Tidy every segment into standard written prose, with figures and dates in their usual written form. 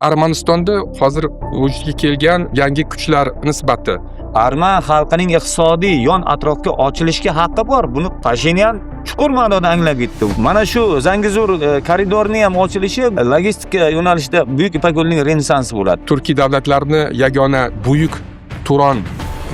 Armanistonda hozir vujudga kelgan yangi kuchlar nisbati. Arman xalqining iqtisodiy yon atrofga ochilishga haqqi bor. Buni Pashinyan chuqur ma'noda anglab yetdi. Mana shu Zangizur koridorining ham ochilishi logistika yo'nalishida Buyuk Ipak yo'lining renessansi bo'ladi. Turkiy davlatlarni yagona buyuk Turon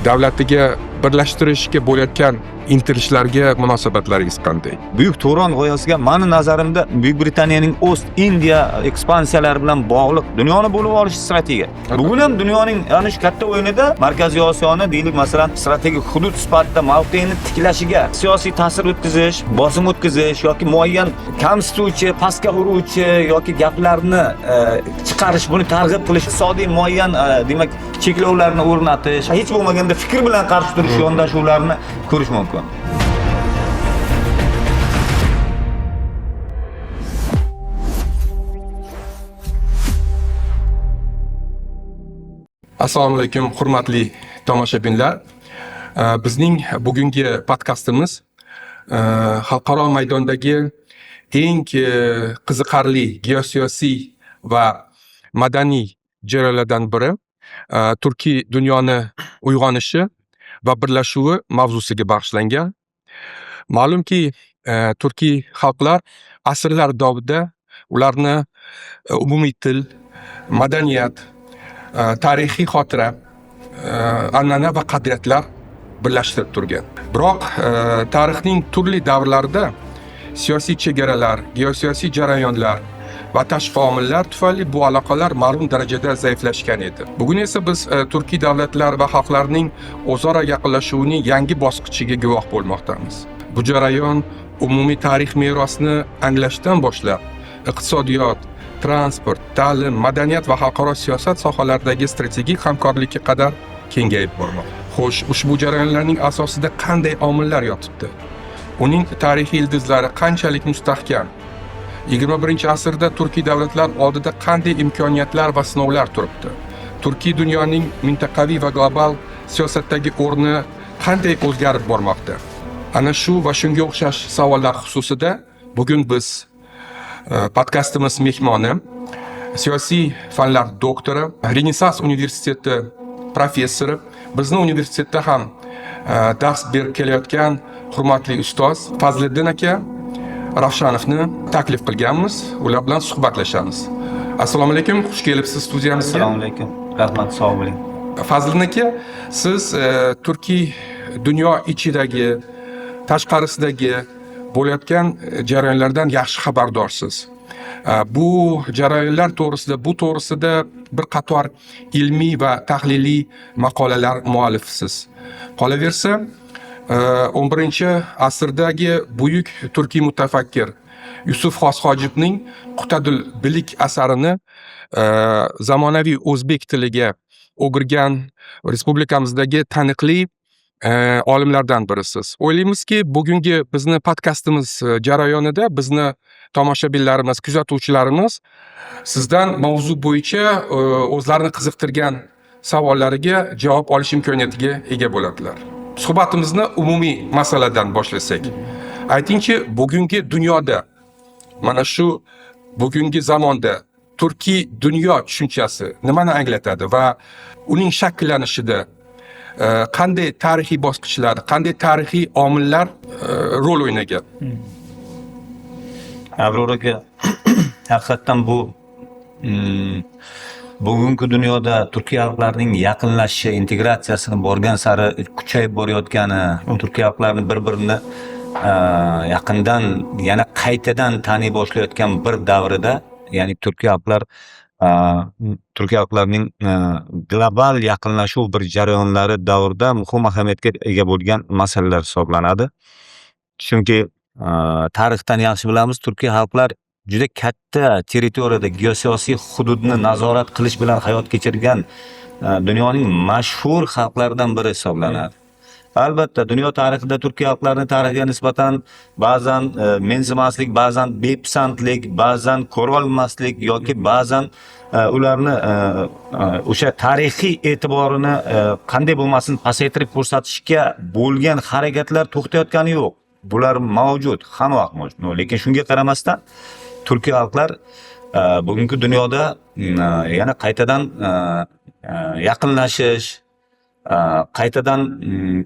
davlatiga birlashtirishga bo'layotgan intilishlarga munosabatlaringiz qanday? Buyuk Turon g'oyasiga mani nazarimda Buyuk Britaniyaning Ost Indiya ekspansiyalari bilan bog'liq dunyoni bo'lib olish strategiya. Bugun ham dunyoning ana shu katta o'yinida Markaziy Osiyoni deylik, masalan, strategik hudud sifatida mavqeini tiklashiga siyosiy ta'sir o'tkazish, bosim o'tkazish yoki muayyan kamsituvchi, pastga uruvchi yoki gaplarni chiqarish, buni targ'ib qilish, iqtisodiy muayyan demak cheklovlarni o'rnatish, hech bo'lmaganda fikr bilan qarshi turish yondashuvlarini ko'rish mumkin. Assalomu alaykum, hurmatli tomoshabinlar. Bizning bugungi podkastimiz xalqaro maydondagi eng qiziqarli geosiyosiy va madaniy jarayonlardan biri, turkiy dunyoni uyg'onishi va birlashuvi mavzusiga bag'ishlangan. Ma'lumki, turkiy xalqlar asrlar davomida ularni umumiy til, madaniyat, tarixiy xotira, an'ana va qadriyatlar birlashtirib turgan. Biroq tarixning turli davrlarida siyosiy chegaralar, geosiyosiy jarayonlar va tashqi omillar tufayli bu aloqalar ma'lum darajada zaiflashgan edi. Bugun esa biz turkiy davlatlar va xalqlarning o'zaro yaqinlashuvining yangi bosqichiga guvoh bo'lmoqdamiz. Bu jarayon umumiy tarix merosini anglashdan boshlab iqtisodiyot, transport, ta'lim, madaniyat va xalqaro siyosat sohalaridagi strategik hamkorlikka qadar kengayib bormoqda. Xo'sh, ushbu jarayonlarning asosida qanday omillar yotibdi? Uning tarixiy ildizlari qanchalik mustahkam? 21-asrda turkiy davlatlar oldida qanday imkoniyatlar va sinovlar turibdi? Turkiy dunyoning mintaqaviy va global siyosatdagi o'rni qanday o'zgarib bormoqda? Ana shu va shunga o'xshash savollar xususida bugun biz podkastimiz mehmoni, siyosiy fanlar doktori, Renessans universiteti professori, bizni universitetda ham dars berib kelayotgan hurmatli ustoz Fazliddin aka Ravshanovni taklif qilganmiz. Ular bilan suhbatlashamiz. Assalomu alaykum, xush kelibsiz studiyamizga. Assalomu alaykum. Rahmat, sog' bo'ling. Fazliddin aka, siz turkiy dunyo ichidagi, tashqarisidagi bo'layotgan jarayonlardan yaxshi xabardorsiz. Bu jarayonlar to'g'risida, bu to'g'risida bir qator ilmiy va tahliliy maqolalar muallifisiz. Qolaversa, 11-asrdagi buyuk turkiy mutafakkir Yusuf Xos Hojibning Qutadul Bilik asarini zamonaviy o'zbek tiliga o'girgan respublikamizdagi taniqli olimlardan birisiz. O'ylaymizki, bugungi bizni podkastimiz jarayonida bizni tomoshabinlarimiz, kuzatuvchilarimiz sizdan mavzu bo'yicha o'zlarini qiziqtirgan savollariga javob olish imkoniyatiga ega bo'ladilar. Suhbatimizni umumiy masaladan boshlasak. Aytingchi, bugungi dunyoda, mana shu bugungi zamonda turkiy dunyo tushunchasi nimani anglatadi va uning shakllanishida qanday tarixiy bosqichlar, qanday tarixiy omillar rol o'ynagan? Abror aka, haqiqatan bu bugungi dunyoda turkiy xalqlarning yaqinlashishi, integratsiyasini borgan sari kuchayib borayotgani, turkiy xalqlarni bir-birini yaqindan yana qaytadan taniy boshlayotgan bir davrida, ya'ni turkiy xalqlar turkiy xalqlarning global yaqinlashuv bir jarayonlari davrida muhim ahamiyatga ega bo'lgan masalalar hisoblanadi. Chunki tarixdan yaxshi bilamiz, turkiy xalqlar juda katta territoriyada geosiyosiy hududni nazorat qilish bilan hayot kechirgan dunyoning mashhur xalqlaridan biri hisoblanadi. Albatta, dunyo tarixida turkiy xalqlarning tarixiga nisbatan ba'zan mensimaslik, ba'zan bepisandlik, ba'zan ko'rolmaslik yoki ba'zan ularni o'sha tarixiy e'tiborini qanday bo'lmasin pasaytirib ko'rsatishga bo'lgan harakatlar to'xtayotgani yo'q. Bular mavjud, hamma vaqt mavjud. Lekin shunga qaramasdan turkiy xalqlar Bugungi dunyoda yana qaytadan yaqinlashish, qaytadan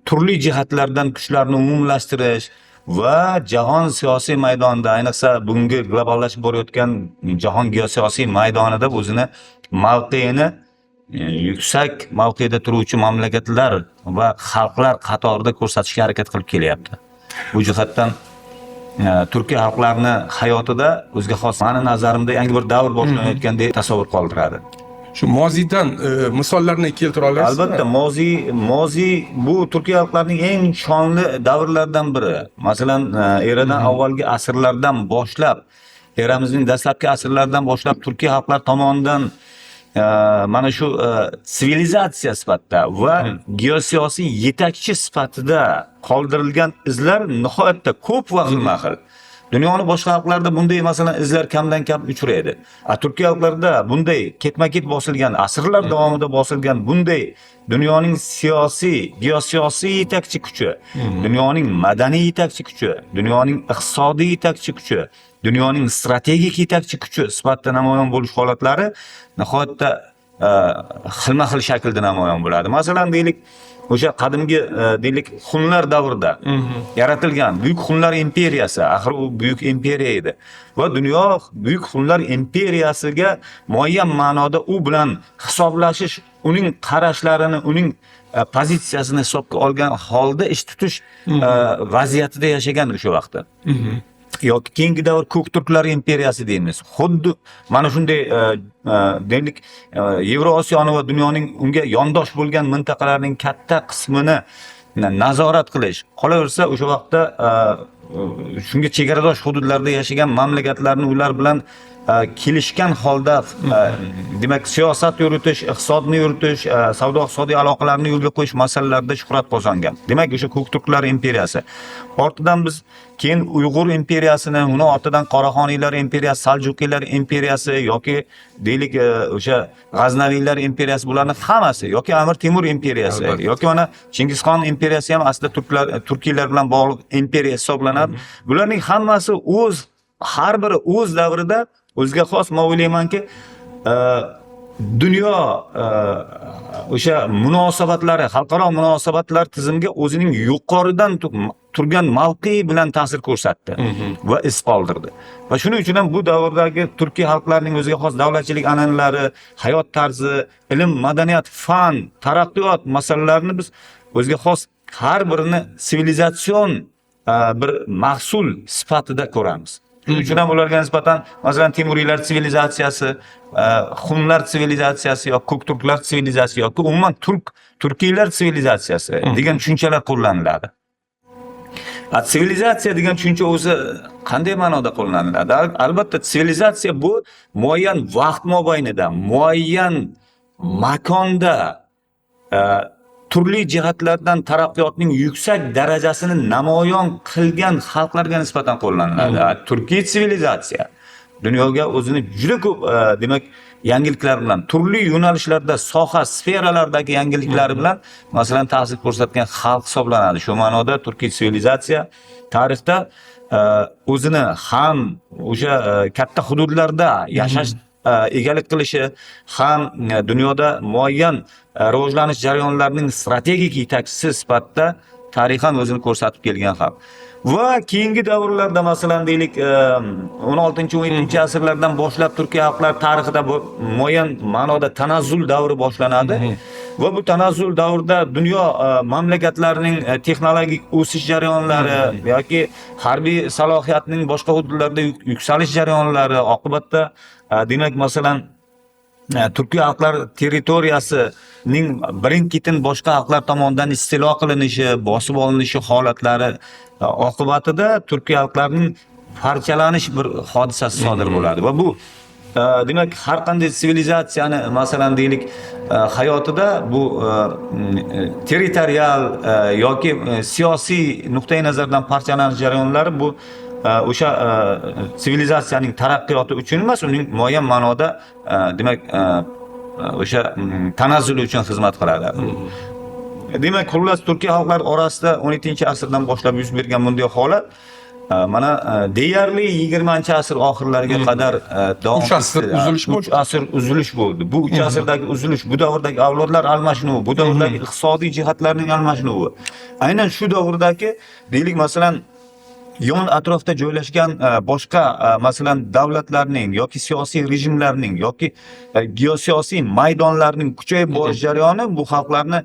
turli jihatlardan kuchlarni umumlashtirish va jahon siyosiy maydonida, ayniqsa bugungi globallashib borayotgan jahon geosiyosiy maydonida o'zini mavqeini yuksak mavqeda turuvchi mamlakatlar va xalqlar qatorida ko'rsatishga harakat qilib kelyapti. Bu jihatdan turkiy xalqlarni hayotida o'ziga xos, mani nazarimda, yangi bir davr boshlanayotgandek tasavvur qoldiradi. Shu moziydan misollarni keltira olasizmi? Albatta, moziy bu turkiy xalqlarning eng shonli davrlaridan biri. Masalan, eradan avvalgi asrlardan boshlab, eramizning dastlabki asrlaridan boshlab turkiy xalqlar tomonidan mana shu sivilizatsiya sifatida va geosiyosiy yetakchi sifatida qoldirilgan izlar nihoyatda ko'p va xilma-xil. Dunyoni boshqa xalqlarida bunday, masalan, izlar kamdan kam uchraydi. Turkiy xalqlarda bunday ketma-ket bosilgan, asrlar davomida bosilgan bunday dunyoning siyosiy, geosiyosiy yetakchi kuchi, dunyoning madaniy yetakchi kuchi, dunyoning iqtisodiy yetakchi kuchi, dunyoning strategik yetakchi kuchi sifatida namoyon bo'lish holatlari nihoyatda xilma-xil shaklda namoyon bo'ladi. Masalan, deylik, o'sha qadimgi deylik xunlar davrida yaratilgan Buyuk Xunlar imperiyasi, axir u buyuk imperiya edi. Va dunyo Buyuk Xunlar imperiyasiga muayyan ma'noda u bilan hisoblashish, uning qarashlarini, uning pozitsiyasini hisobga olgan holda ish tutish vaziyatida yashagan o'sha vaqtda. Yoki keyingi davr Ko'k turklar imperiyasi deymiz. Xuddi mana shunday deylik Yevroosiyoni va dunyoning unga yondosh bo'lgan mintaqalarning katta qismini nazorat qilish, qolaversa o'sha vaqtda shunga chegaradosh hududlarda yashagan mamlakatlarni ular bilan kelishgan holda demak siyosat yuritish, iqtisodni yuritish, savdo iqtisodiy aloqalarni yo'lga qo'yish masalalarida shuhrat qozongan. Demak, o'sha Ko'k turklar imperiyasi. Ortidan biz keyin Uyg'ur imperiyasini, uni ortidan Qoraxoniylar imperiyasi, Saljuqiylar imperiyasi yoki deylik o'sha G'aznaviylar imperiyasi, bularning hammasi yoki Amir Temur imperiyasi yoki mana Chingizxon imperiyasi ham aslida turkiylar bilan bog'liq imperiya hisoblanadi. Bularning hammasi har biri o'z davrida o'ziga xos, men o'ylaymanki, dunyo o'sha munosabatlari, xalqaro munosabatlar tizimiga o'zining yuqoridan turgan mavqei bilan ta'sir ko'rsatdi va iz qoldirdi. Va shuning uchun ham bu davrdagi turkiy xalqlarning o'ziga xos davlatchilik an'analari, hayot tarzi, ilm, madaniyat, fan, taraqqiyot masalalarini biz o'ziga xos har birini sivilizatsion bir mahsul sifatida ko'ramiz. Shuning uchun ham ularga nisbatan, masalan, Temuriylar sivilizatsiyasi, Xunlar sivilizatsiyasi yoki Ko'k turklar sivilizatsiyasi yoki umuman turkiylar sivilizatsiyasi degan tushunchalar qo'llaniladi. Sivilizatsiya degan tushuncha o'zi qanday ma'noda qo'llaniladi? Albatta, sivilizatsiya bu muayyan vaqt mobaynida, muayyan makonda turli jihatlardan taraqqiyotning yuksak darajasini namoyon qilgan xalqlarga nisbatan qo'llaniladi. Turkiy sivilizatsiya dunyoga o'zini juda ko'p demak yangiliklar bilan, turli yo'nalishlarda, soha, sferalardagi yangiliklari bilan, masalan, ta'sir ko'rsatgan xalq hisoblanadi. Shu ma'noda turkiy sivilizatsiya tarixda o'zini ham o'sha katta hududlarda yashash, egalik qilishi, ham dunyoda muayyan rivojlanish jarayonlarining strategik yetakchisi sifatida tarixan o'zini ko'rsatib kelgan xalq. Va keyingi davrlarda, masalan, deylik, 16-17 asrlardan boshlab turkiy xalqlar tarixida bu muayyan ma'noda tanazzul davri boshlanadi. Va bu tanazzul davrida dunyo mamlakatlarining texnologik o'sish jarayonlari yoki harbiy salohiyatning boshqa hududlarda yuksalish jarayonlari oqibatida demak, masalan, turkiy xalqlar territoriyasining birin-ketin boshqa xalqlar tomonidan istilo qilinishi, bosib olinishi holatlari oqibatida turkiy xalqlarning parchalanish bir hodisasi sodir bo'ladi. Va bu demak har qanday sivilizatsiyani, masalan, deylik, hayotida bu territorial yoki siyosiy nuqtai nazardan parchalanish jarayonlari bu o'sha sivilizatsiyaning taraqqiyoti uchun emas, uning muayyan ma'noda demak o'sha tanazzuli uchun xizmat qiladi. Demak, xullas, turkiy xalqlar orasida 17-asrdan boshlab yuz bergan bunday holat Mana deyarli 20-asr oxirlariga qadar davom 3 asr uzilish bo'ldi. 3 asr uzilish bo'ldi. Bu 3 asrdagi uzilish, bu davrdagi avlodlar almashinuvi, bu davrdagi iqtisodiy jihatlarning almashinuvi. Aynan shu davrdagi, deylik, masalan, yon atrofda joylashgan boshqa masalan davlatlarning yoki siyosiy rejimlarning yoki geosiyosiy maydonlarning kuchayib borish jarayoni bu xalqlarni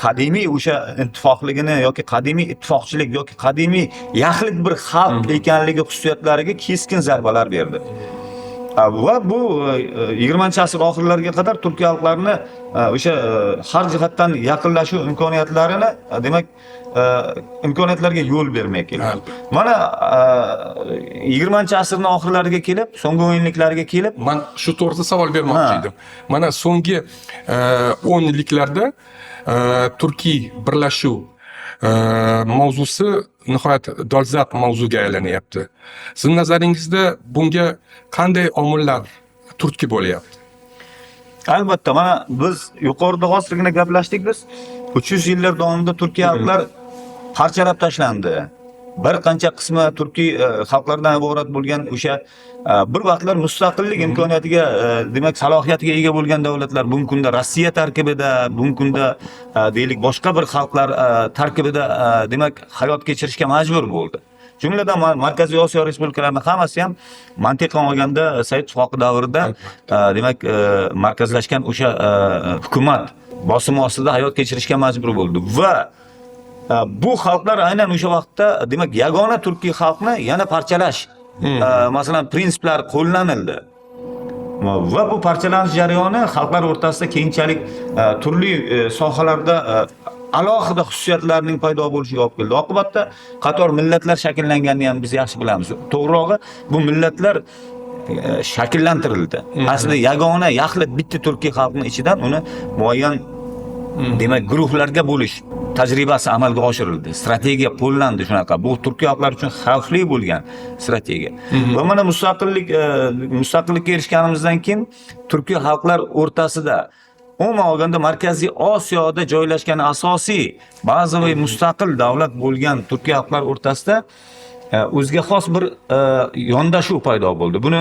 qadimiy o'sha ittifoqligini yoki qadimiy ittifoqchilik yoki qadimiy yaxlit bir xalq ekanligi xususiyatlariga keskin zarbalar berdi. Va bu 20-asr oxirlariga qadar turkiy xalqlarni o'sha har jihatdan yaqinlashuv imkoniyatlarini, demak, imkoniyatlarga yo'l bermay keldi. Mana 20-asrning oxirlariga kelib, so'nggi 10 yilliklarga kelib, man shu to'g'risida savol bermoqchi edim. Mana so'nggi 10 yilliklarda turkiy birlashuv mavzusi nihoyat dolzarb mavzuga aylanyapti. Sizning nazaringizda bunga qanday omillar turtki bo'lyapti? Albatta, mana biz yuqorida hozirgina gaplashdik biz. 300 yillar davomida turkiy xalqlar parchalab tashlandi. Bir qancha qismi turkiy xalqlardan iborat bo'lgan o'sha bir vaqtlar mustaqillik imkoniyatiga, demak, salohiyatiga ega bo'lgan davlatlar bugungi kunda Rossiya tarkibida, bugungi kunda deylik boshqa bir xalqlar tarkibida, demak, hayot kechirishga majbur bo'ldi. Jumladan Markaziy Osiyo respublikalarining hammasi ham mantiqan olganda Sovet Ittifoqi davrida, demak, markazlashgan o'sha hukumat bosimi ostida hayot kechirishga majbur bo'ldi va bu xalqlar aynan o'sha vaqtda, demak, yagona turkiy xalqni yana parchalash masalan prinsiplar qo'llanildi. Va bu parchalanish jarayoni xalqlar o'rtasida keyinchalik turli sohalarda alohida xususiyatlarning paydo bo'lishiga olib keldi. Oqibatda qator millatlar shakllanganini ham biz yaxshi bilamiz. To'g'rirog'i, bu millatlar shakllantirildi. Aslida yagona yaxlit bitta turkiy xalqning ichidan uni muayyan, demak, guruhlarga bo'lish tajribasi amalga oshirildi. Strategiya qo'llandi shunaqa. Bu turkiy xalqlar uchun xavfli bo'lgan strategiya. Va mana mustaqillikka erishganimizdan keyin turkiy xalqlar o'rtasida umuman olganda Markaziy Osiyoda joylashgan asosiy bazaviy mustaqil davlat bo'lgan turkiy xalqlar o'rtasida o'ziga xos bir yondashuv paydo bo'ldi. Buni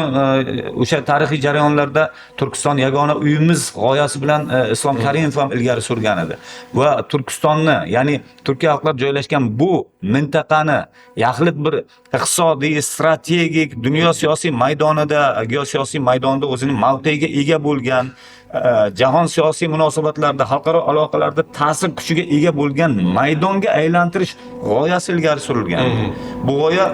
o'sha tarixiy jarayonlarda Turkiston yagona uyimiz g'oyasi bilan Islom Karimov ham ilgari surgan edi. Va Turkistonni, ya'ni turkiy xalqlar joylashgan bu mintaqani yaxlit bir iqtisodiy, strategik, dunyo siyosiy maydonida, geosiyosiy maydonda o'zining mavqeiga ega bo'lgan, jahon siyosiy munosabatlarida, xalqaro aloqalarda ta'sir kuchiga ega bo'lgan maydonga aylantirish g'oyasi ilgari surilgan. Bu g'oya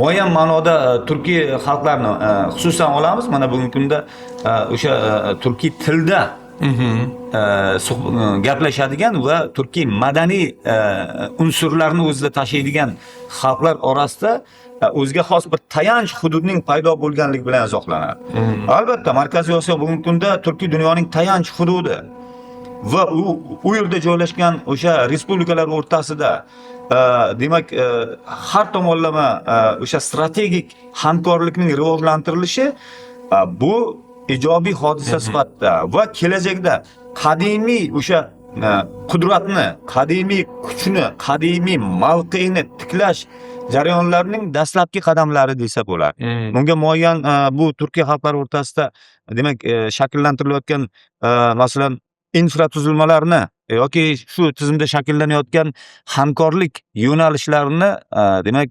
muayyan ma'noda turkiy xalqlarni xususan olamiz. Mana bugungi kunda o'sha turkiy tilda gaplashadigan va turkiy madaniy unsurlarni o'zida tashiydigan xalqlar orasida o'ziga xos bir tayanch hududning paydo bo'lganligi bilan izohlanadi. Albatta, Markaziy Osiyo bugungi kunda turkiy dunyoning tayanch hududi va u yerda joylashgan o'sha respublikalar o'rtasida, demak, har tomonlama o'sha strategik hamkorlikning rivojlantirilishi bu ijobiy hodisa sifatida va kelajakda qadimiy o'sha qudratni, qadimiy kuchni, qadimiy mavqeini tiklash jarayonlarining dastlabki qadamlari desa bo'ladi. Bunga muayyan bu turkiy xalqlar o'rtasida, demak, shakllantirilayotgan masalan infratuzilmalarni yoki shu tizimda shakllanayotgan hamkorlik yo'nalishlarini, demak,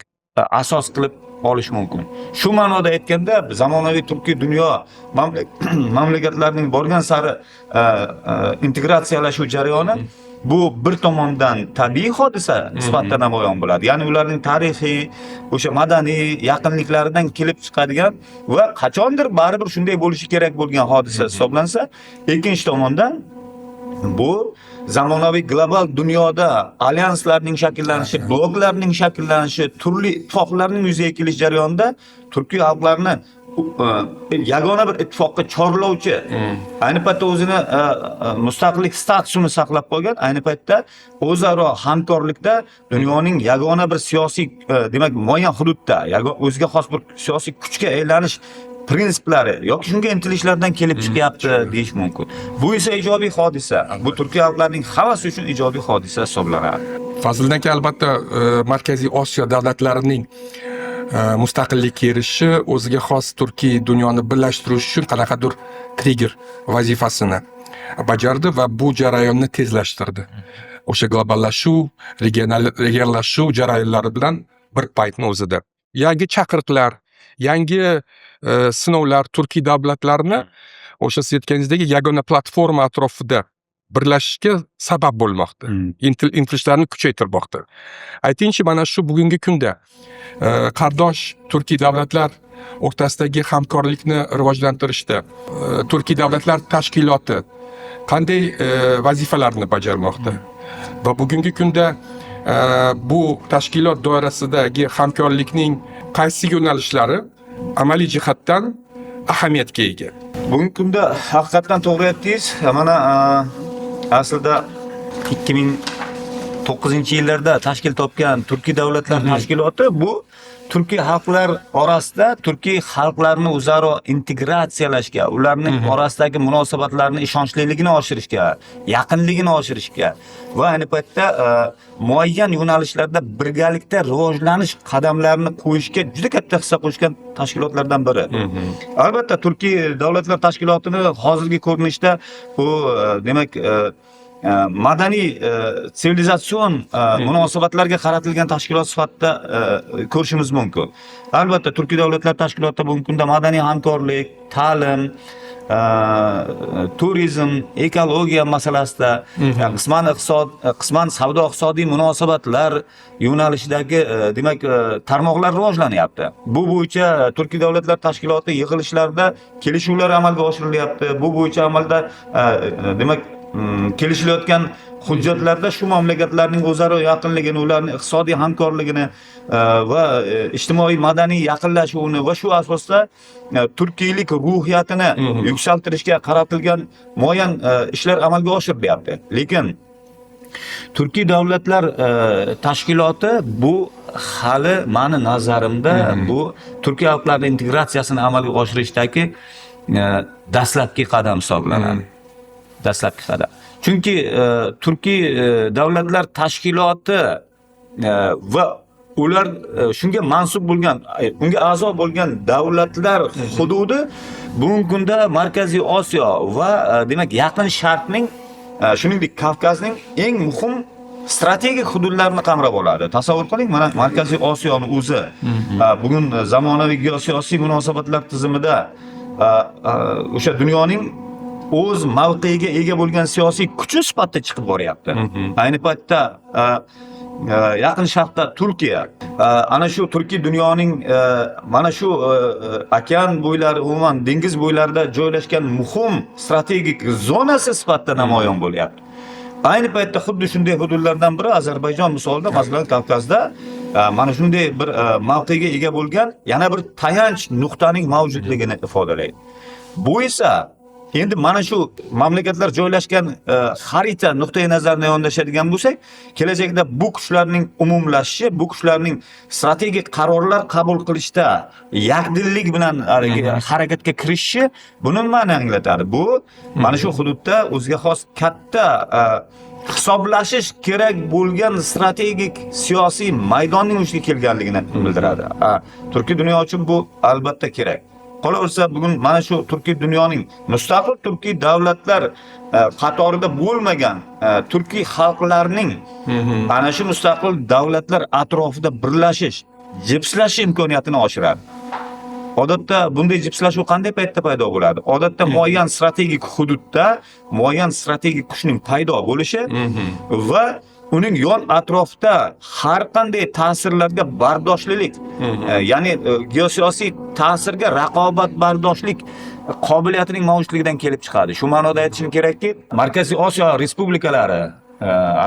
asos qilib olish mumkin. Shu ma'noda aytganda, zamonaviy turkiy dunyo mamlakatlarining borgan sari integratsiyalashuv jarayoni bu bir tomondan tabiiy hodisa sifatida namoyon bo'ladi. Ya'ni ularning tarixiy, o'sha madaniy yaqinliklaridan kelib chiqadigan va qachondir baribir shunday bo'lishi kerak bo'lgan hodisa hisoblansa, ikkinchi tomondan bu zamonaviy global dunyoda alyanslarning shakllanishi, bloklarning shakllanishi, turli ittifoqlarning yuzaga kelish jarayonida turkiy xalqlarni yagona bir ittifoqqa chorlovchi, ayni paytda o'zini mustaqillik statusini saqlab qolgan, ayni paytda o'zaro hamkorlikda dunyoning yagona bir siyosiy, demak, muayyan hududda o'ziga xos bir siyosiy kuchga aylanish prinsiplari yoki shunga intilishlardan kelib chiqyapti deyish mumkin. Bu esa ijobiy hodisa. Bu turkiy xalqlarning hammasi uchun ijobiy hodisa hisoblanadi. Fazliddin aka, albatta, Markaziy Osiyo davlatlarining Mustaqillikka erishishi o'ziga xos turkiy dunyoni birlashtirish uchun qanaqadir trigger vazifasini bajardi va bu jarayonni tezlashtirdi. O'sha globallashuv, regionallashuv jarayonlari bilan bir paytni o'zida. Yangi chaqiriqlar, yangi sinovlar turkiy davlatlarni o'sha siz aytganingizdek yagona platforma atrofida birlashishga sabab bo'lmoqda. Intilishlarni kuchaytirmoqda. Aytingchi, mana shu bugungi kunda qardosh turkiy davlatlar o'rtasidagi hamkorlikni rivojlantirishda Turkiy davlatlar tashkiloti qanday vazifalarni bajarmoqda va bugungi kunda bu tashkilot doirasidagi hamkorlikning qaysi yo'nalishlari amaliy jihatdan ahamiyatga ega? Bugungi kunda haqiqatdan to'g'ri aytdingiz. Mana aslida 2009-yillarda tashkil topgan Turkiy davlatlar tashkiloti bu turkiy xalqlar orasida turkiy xalqlarni o'zaro integratsiyalashga, ularning orasidagi munosabatlarni ishonchliligini oshirishga, yaqinligini oshirishga va ayni paytda muayyan yo'nalishlarda birgalikda rivojlanish qadamlarini qo'yishga juda katta hissa qo'shgan tashkilotlardan biri. Albatta, Turkiy davlatlar tashkilotini hozirgi ko'rinishda bu demak madaniy, sivilizatsion munosabatlarga qaratilgan tashkilot sifatida ko'rishimiz mumkin. Albatta, Turkiy davlatlar tashkiloti bugungi kunda madaniy hamkorlik, ta'lim, turizm, ekologiya masalasida, qisman iqtisod, qisman savdo iqtisodiy munosabatlar yo'nalishidagi demak tarmoqlar rivojlanyapti. Bu bo'yicha Turkiy davlatlar tashkiloti yig'ilishlarida kelishuvlar amalga oshirilyapti. Bu bo'yicha amalda demak kelishilayotgan hujjatlarda shu mamlakatlarning o'zaro yaqinligini, ularning iqtisodiy hamkorligini va ijtimoiy madaniy yaqinlashuvini va shu asosda turkiylik ruhiyatini yuksaltirishga qaratilgan muayyan ishlar amalga oshirilyapti. Lekin Turkiy davlatlar tashkiloti bu hali mani nazarimda bu turkiy xalqlarning integratsiyasini amalga oshirishdagi dastlabki qadam hisoblanadi. Dastlabki qadam. Chunki Turkiy davlatlar tashkiloti va ular shunga mansub bo'lgan, unga a'zo bo'lgan davlatlar hududi bugungi kunda Markaziy Osiyo va demak Yaqin Sharqning, shuningdek Kavkazning eng muhim strategik hududlarini qamrab oladi. Tasavvur qiling, mana Markaziy Osiyoni o'zi bugun zamonaviy geosiyosiy munosabatlar tizimida o'sha dunyoning o'z mavqeiga ega bo'lgan siyosiy kuchi sifatida chiqib boryapti. Ayni paytda Yaqin Sharqda Turkiya, ana shu turkiy dunyoning mana shu okean bo'ylari, umuman dengiz bo'ylarida joylashgan muhim strategik zonasi sifatida namoyon bo'lyapti. Ayni paytda xuddi shunday hududlardan biri Ozarbayjon misolida, masalan, Kavkazda mana shunday bir mavqega ega bo'lgan yana bir tayanch nuqtaning mavjudligini ifodalaydi. Bu esa endi mana shu mamlakatlar joylashgan xarita nuqtai nazaridan yondashadigan bo'lsak, kelajakda bu kuchlarning umumlashishi, bu kuchlarning strategik qarorlar qabul qilishda yakdillik bilan harakatga kirishishi buni nimani anglatadi? Bu mana shu hududda o'ziga xos katta hisoblashish kerak bo'lgan strategik siyosiy maydonning vujudga kelganligini bildiradi. Turkiy dunyo uchun bu albatta kerak. Qolaversa, bugun mana shu turkiy dunyoning mustaqil turkiy davlatlar qatorida bo'lmagan turkiy xalqlarning ana shu mustaqil davlatlar atrofida birlashish, jipslashish imkoniyatini oshiradi. Odatda bunday jipslashuv qanday paytda paydo bo'ladi? Odatda muayyan strategik hududda muayyan strategik kuchning paydo bo'lishi va uning yon atrofida har qanday ta'sirlarga bardoshlilik, ya'ni geosiyosiy ta'sirga raqobatbardoshlik qobiliyatining mavjudligidan kelib chiqadi. Shu ma'noda aytishim kerakki, Markaziy Osiyo respublikalari,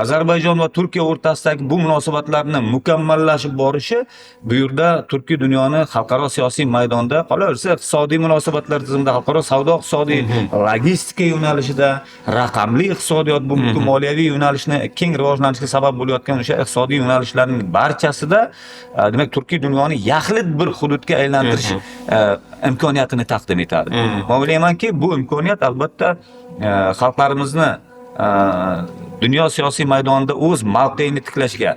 Ozarbayjon va Turkiya o'rtasidagi bu munosabatlarni mukammallashib borishi bu yerda turkiy dunyoni xalqaro siyosiy maydonda, qolaversa iqtisodiy munosabatlar tizimida, xalqaro savdo iqtisodiy logistika yo'nalishida, raqamli iqtisodiyot, bu moliyaviy yo'nalishni keng rivojlanishiga sabab bo'layotgan o'sha iqtisodiy yo'nalishlarning barchasida demak turkiy dunyoni yaxlit bir hududga aylantirish imkoniyatini taqdim etadi. Men o'ylaymanki, bu imkoniyat albatta xalqlarimizni dunyo siyosiy maydonida o'z mavqeini tiklashga,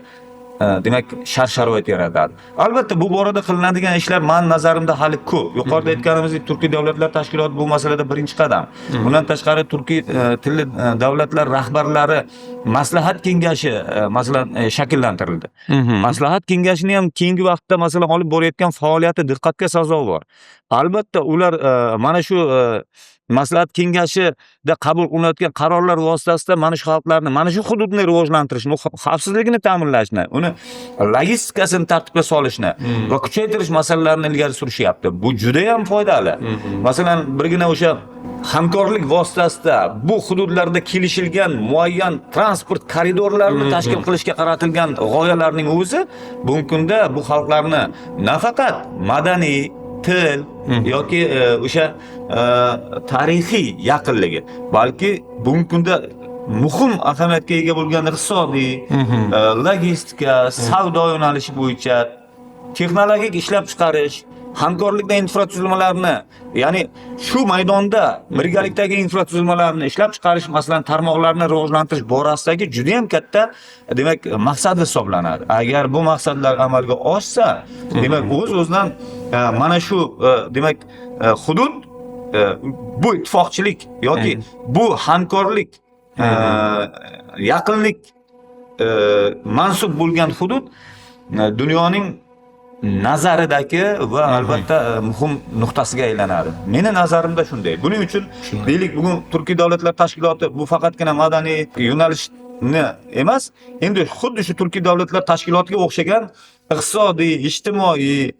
demak shart-sharoit yaratadi. Albatta bu borada qilinadigan ishlar men nazarimda hali ko'p. Yuqorida aytganimizdek, Turkiy davlatlar tashkiloti bu masalada birinchi qadam. Bundan tashqari turkiy tilli davlatlar rahbarlari maslahat kengashi masalan shakllantirildi. Maslahat kengashini ham keyingi vaqtda masalan olib borayotgan faoliyati diqqatga sazovor. Albatta ular mana shu maslahat kengashida qabul qilinayotgan qarorlar vositasida mana shu xalqlarni, mana shu hududni rivojlantirishni, xavfsizligini ta'minlashni, uni logistikasini tartibga solishni va kuchaytirish masalalarini ilgari surishyapti. Bu juda ham foydali. Masalan, birgina o'sha hamkorlik vositasida bu hududlarda kelishilgan muayyan transport koridorlarini tashkil qilishga qaratilgan g'oyalarning o'zi bugungi kunda bu xalqlarni nafaqat madaniy, til yoki o'sha tarixiy yaqinligi, balki bugungi kunda muhim ahamiyatga ega bo'lgan iqtisodiy, logistika, savdo yo'nalishi bo'yicha texnologik ishlab chiqarish, hamkorlikda infratuzilmalarni, ya'ni shu maydonda birgalikdagi infratuzilmalarni ishlab chiqarish, masalan, tarmoqlarni rivojlantirish borasidagi juda ham katta, demak, maqsad hisoblanadi. Agar bu maqsadlar amalga oshsa, demak, o'z-o'zidan mana shu demak hudud bu ittifoqchilik yoki bu hamkorlik, yaqinlik mansub bo'lgan hudud dunyoning nazaridagi va albatta muhim nuqtasiga aylanadi. Meni nazarimda shunday. Buning uchun deylik, bugun Turkiy davlatlar tashkiloti bu faqatgina madaniy yo'nalishni emas, endi xuddi shu Turkiy davlatlar tashkilotiga o'xshagan iqtisodiy, ijtimoiy,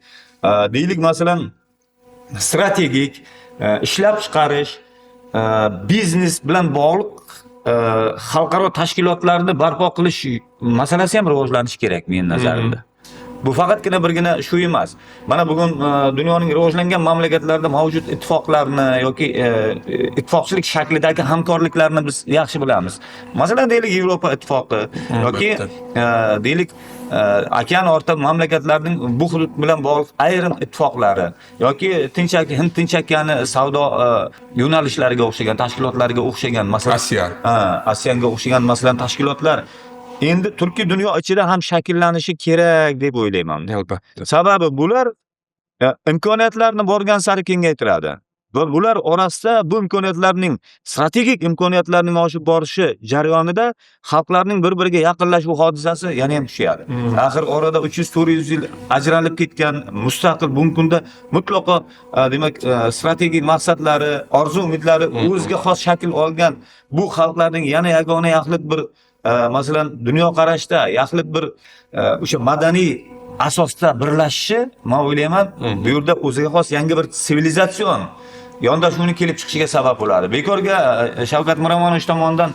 deylik, masalan, strategik ishlab chiqarish, biznes bilan bog'liq xalqaro tashkilotlarni barpo qilish masalasi ham rivojlanishi kerak men nazarimda. Bu faqatgina birgina shu emas. Mana bugun dunyoning rivojlangan mamlakatlarida mavjud ittifoqlarni yoki ittifoqchilik shaklidagi hamkorliklarni biz yaxshi bilamiz. Masalan, deylik, Yevropa ittifoqi yoki deylik, okean o'rta mamlakatlarning bu hudud bilan bog'liq ayrim ittifoqlari yoki Hind Tinch okeani savdo yo'nalishlariga o'xshagan tashkilotlarga o'xshagan, masalan, ASEANga o'xshagan masalan tashkilotlar endi turkiy dunyo ichida ham shakllanishi kerak deb o'ylayman. Albatta. Sababi bular imkoniyatlarni borgan sari kengaytiradi. Va bular orasida bu imkoniyatlarning, strategik imkoniyatlarning oshib borishi jarayonida xalqlarning bir-biriga yaqinlashuv hodisasi yana ham kuchayadi. Axir orada 300-400 yil ajralib ketgan mustaqil bugungi kunda mutlaqo demak strategik maqsadlari, orzu umidlari o'ziga xos shakl olgan bu xalqlarning yana yagona yaxlit bir masalan dunyoqarashda yaxlit bir o'sha madaniy asosda birlashishi, men o'ylayman, bu yerda o'ziga xos yangi bir sivilizatsion yondashuvni kelib chiqishiga sabab bo'ladi. Bekorga Shavkat Miromonovich tomonidan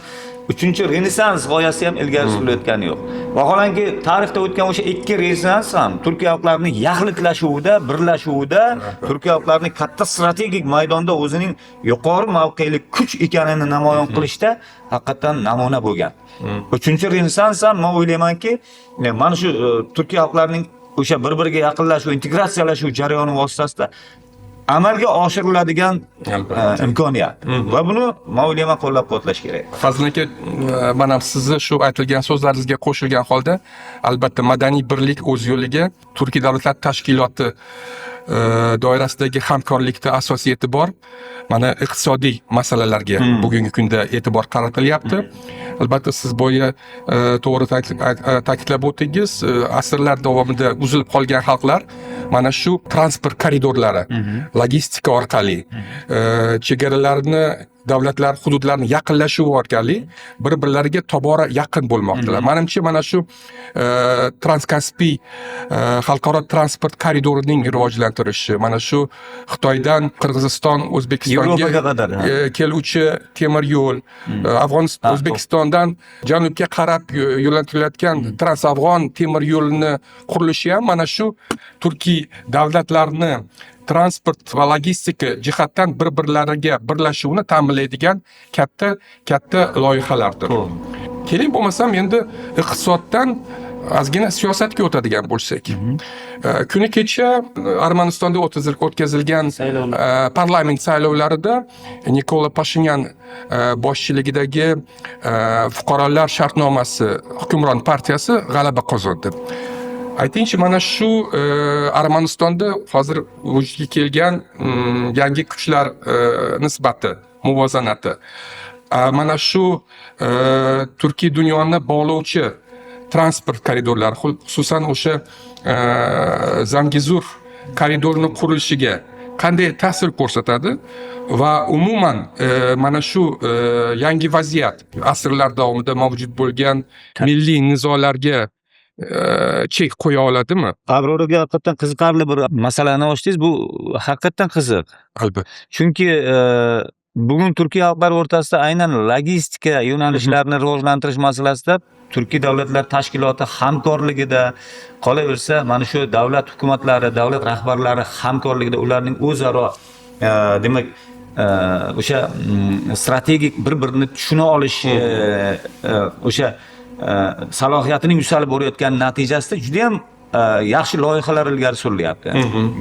3-Renessans g'oyasi ham ilgari surilayotgani yo'q. Vaholanki tarixda o'tgan o'sha 2 Renessans ham turkiy xalqlarning yaxlitlashuvida, birlashuvida, turkiy xalqlarning katta strategik maydonda o'zining yuqori mavqeli kuch ekanini namoyon qilishda haqiqatan namuna bo'lgan. 3-Renessans ham men o'ylaymanki, mana shu turkiy xalqlarning o'sha bir-biriga yaqinlashuv, integratsiyalashuv jarayoni vositasida amalga oshiriladigan imkoniyat. Va buni men o'ylayman qo'llab-quvvatlash kerak. Fazil aka, mana sizni shu aytilgan so'zlaringizga qo'shilgan holda, albatta madaniy birlik o'z yo'liga Turkiy davlatlar tashkiloti doirasidagi hamkorlikda asosiy e'tibor mana iqtisodiy masalalarga bugungi kunda e'tibor qaratilyapti. Albatta siz boya to'g'ri ta'kidlab o'tdingiz, asrlar davomida uzilib qolgan xalqlar mana shu transport koridorlari, logistika orqali, chegaralarni, davlatlar hududlarni yaqinlashuvi orqali bir-birlariga tobora yaqin bo'lmoqdalar. Menimcha mana shu Transkaspiy xalqaro transport koridorining rivojlantirishi, mana shu Xitoydan Qirg'iziston, O'zbekistonga keluvchi temir yo'l, Afg'oniston, O'zbekistondan janubga qarab yo'lantirilayotgan Transafg'on temir yo'lini qurilishi ham mana shu turkiy davlatlarni transport va logistika jihatdan bir-birlariga birlashuvini ta'minlaydigan katta katta loyihalardir. Keling bo'lmasam endi iqtisoddan Ozgina siyosatga o'tadigan bo'lsak, kuni kecha Armanistonda o'tkazilgan parlament saylovlarida Nikola Pashinyan boshchiligidagi Fuqarolar shartnomasi hukmron partiyasi g'alaba qozondi. Aytingchi, mana shu Armanistonda hozir vujudga kelgan yangi kuchlar nisbati, muvozanati, mana shu turkiy dunyoni bog'lovchi transport koridorlari, xususan o'sha Zangezur koridorini qurilishiga qanday ta'sir ko'rsatadi va umuman mana shu yangi vaziyat asrlar davomida mavjud bo'lgan milliy nizolarga chek qo'ya oladimi? Abror aka, haqiqatdan qiziqarli bir masalani ochdingiz. Bu haqiqatdan qiziq. Albatta. Chunki bugun turkiy xalqlar o'rtasida aynan logistika yo'nalishlarini rivojlantirish masalasida Turkiy davlatlar tashkiloti hamkorligida, qolaversa, mana shu davlat hukumatlari, davlat rahbarlari hamkorligida, ularning o'zaro demak, o'sha strategik bir birini tushuna olish o'sha salohiyatining yuksalib borayotgani natijasida judayam yaxshi loyihalar ilgari surilyapti.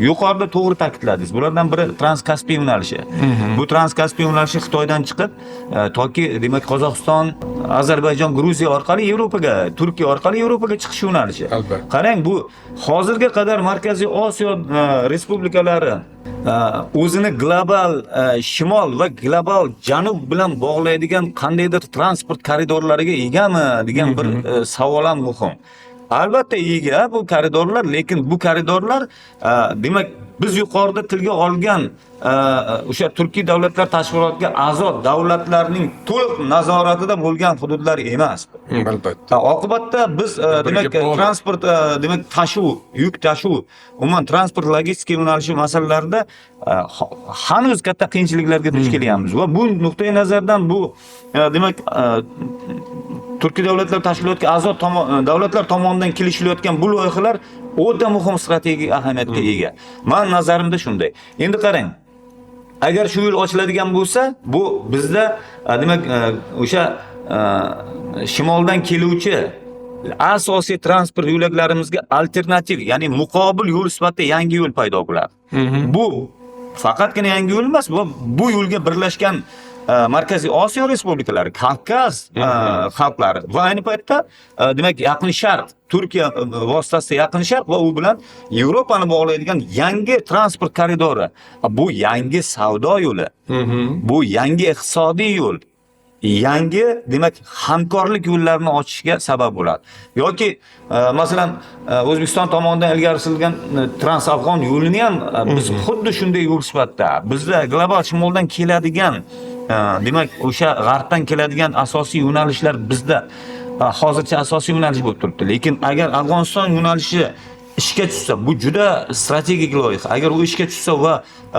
Yuqorida to'g'ri ta'kidladingiz. Bulardan biri Transkaspiy yo'nalishi. Bu Transkaspiy yo'nalishi Xitoydan chiqib, toki demak Qozog'iston, Ozarbayjon, Gruziya orqali Yevropaga, Turkiya orqali Yevropaga chiqish yo'nalishi. Albatta. Qarang, bu hozirga qadar Markaziy Osiyo respublikalari o'zini global shimol va global janub bilan bog'laydigan qandaydir transport koridorlariga egami degan bir savol ham muhim. Albatta ega bu koridorlar, lekin bu koridorlar demak biz yuqorida tilga olgan o'sha Turkiy davlatlar tashkilotiga a'zo davlatlarning to'liq nazoratida bo'lgan hududlar emas. Albatta. Oqibatda biz Bir-biriga demak bog'liq. transport, demak tashuv, yuk tashuv, umuman transport logistika yo'nalishi masalalarida hanuz katta qiyinchiliklarga duch kelyapmiz va bu nuqtai nazardan bu demak Turkiy davlatlar tashkilotiga a'zo davlatlar tomonidan kelishilayotgan bu loyihalar o'ta muhim strategik ahamiyatga ega. Man nazarimda shunday. Endi qarang, agar shu yo'l ochiladigan bo'lsa, bu bizda demak o'sha shimoldan keluvchi asosiy transport yo'laklarimizga alternativ, ya'ni muqobil yo'l sifatida yangi yo'l paydo bo'ladi. Bu faqatgina yangi yo'l emas, bu yo'lga birlashgan Markaziy Osiyo respublikalari, Kavkaz xalqlari va ayni paytda demak Yaqin Sharq, Turkiya vositasida Yaqin Sharq va u bilan Yevropani bog'laydigan yangi transport koridori. Bu yangi savdo yo'li. Bu yangi iqtisodiy yo'l. Yangi demak hamkorlik yo'llarini ochishga sabab bo'ladi. Yoki masalan O'zbekiston tomonidan ilgari surilgan Trans-Afg'on yo'lini ham biz xuddi shunday yo'l sifatida bizda global shimoldan keladigan, demak o'sha g'arbdan keladigan asosiy yo'nalishlar bizda hozircha asosiy yo'nalish bo'lib turibdi. Lekin agar Afg'oniston yo'nalishi ishga tushsa, bu juda strategik loyiha. Agar u ishga tushsa va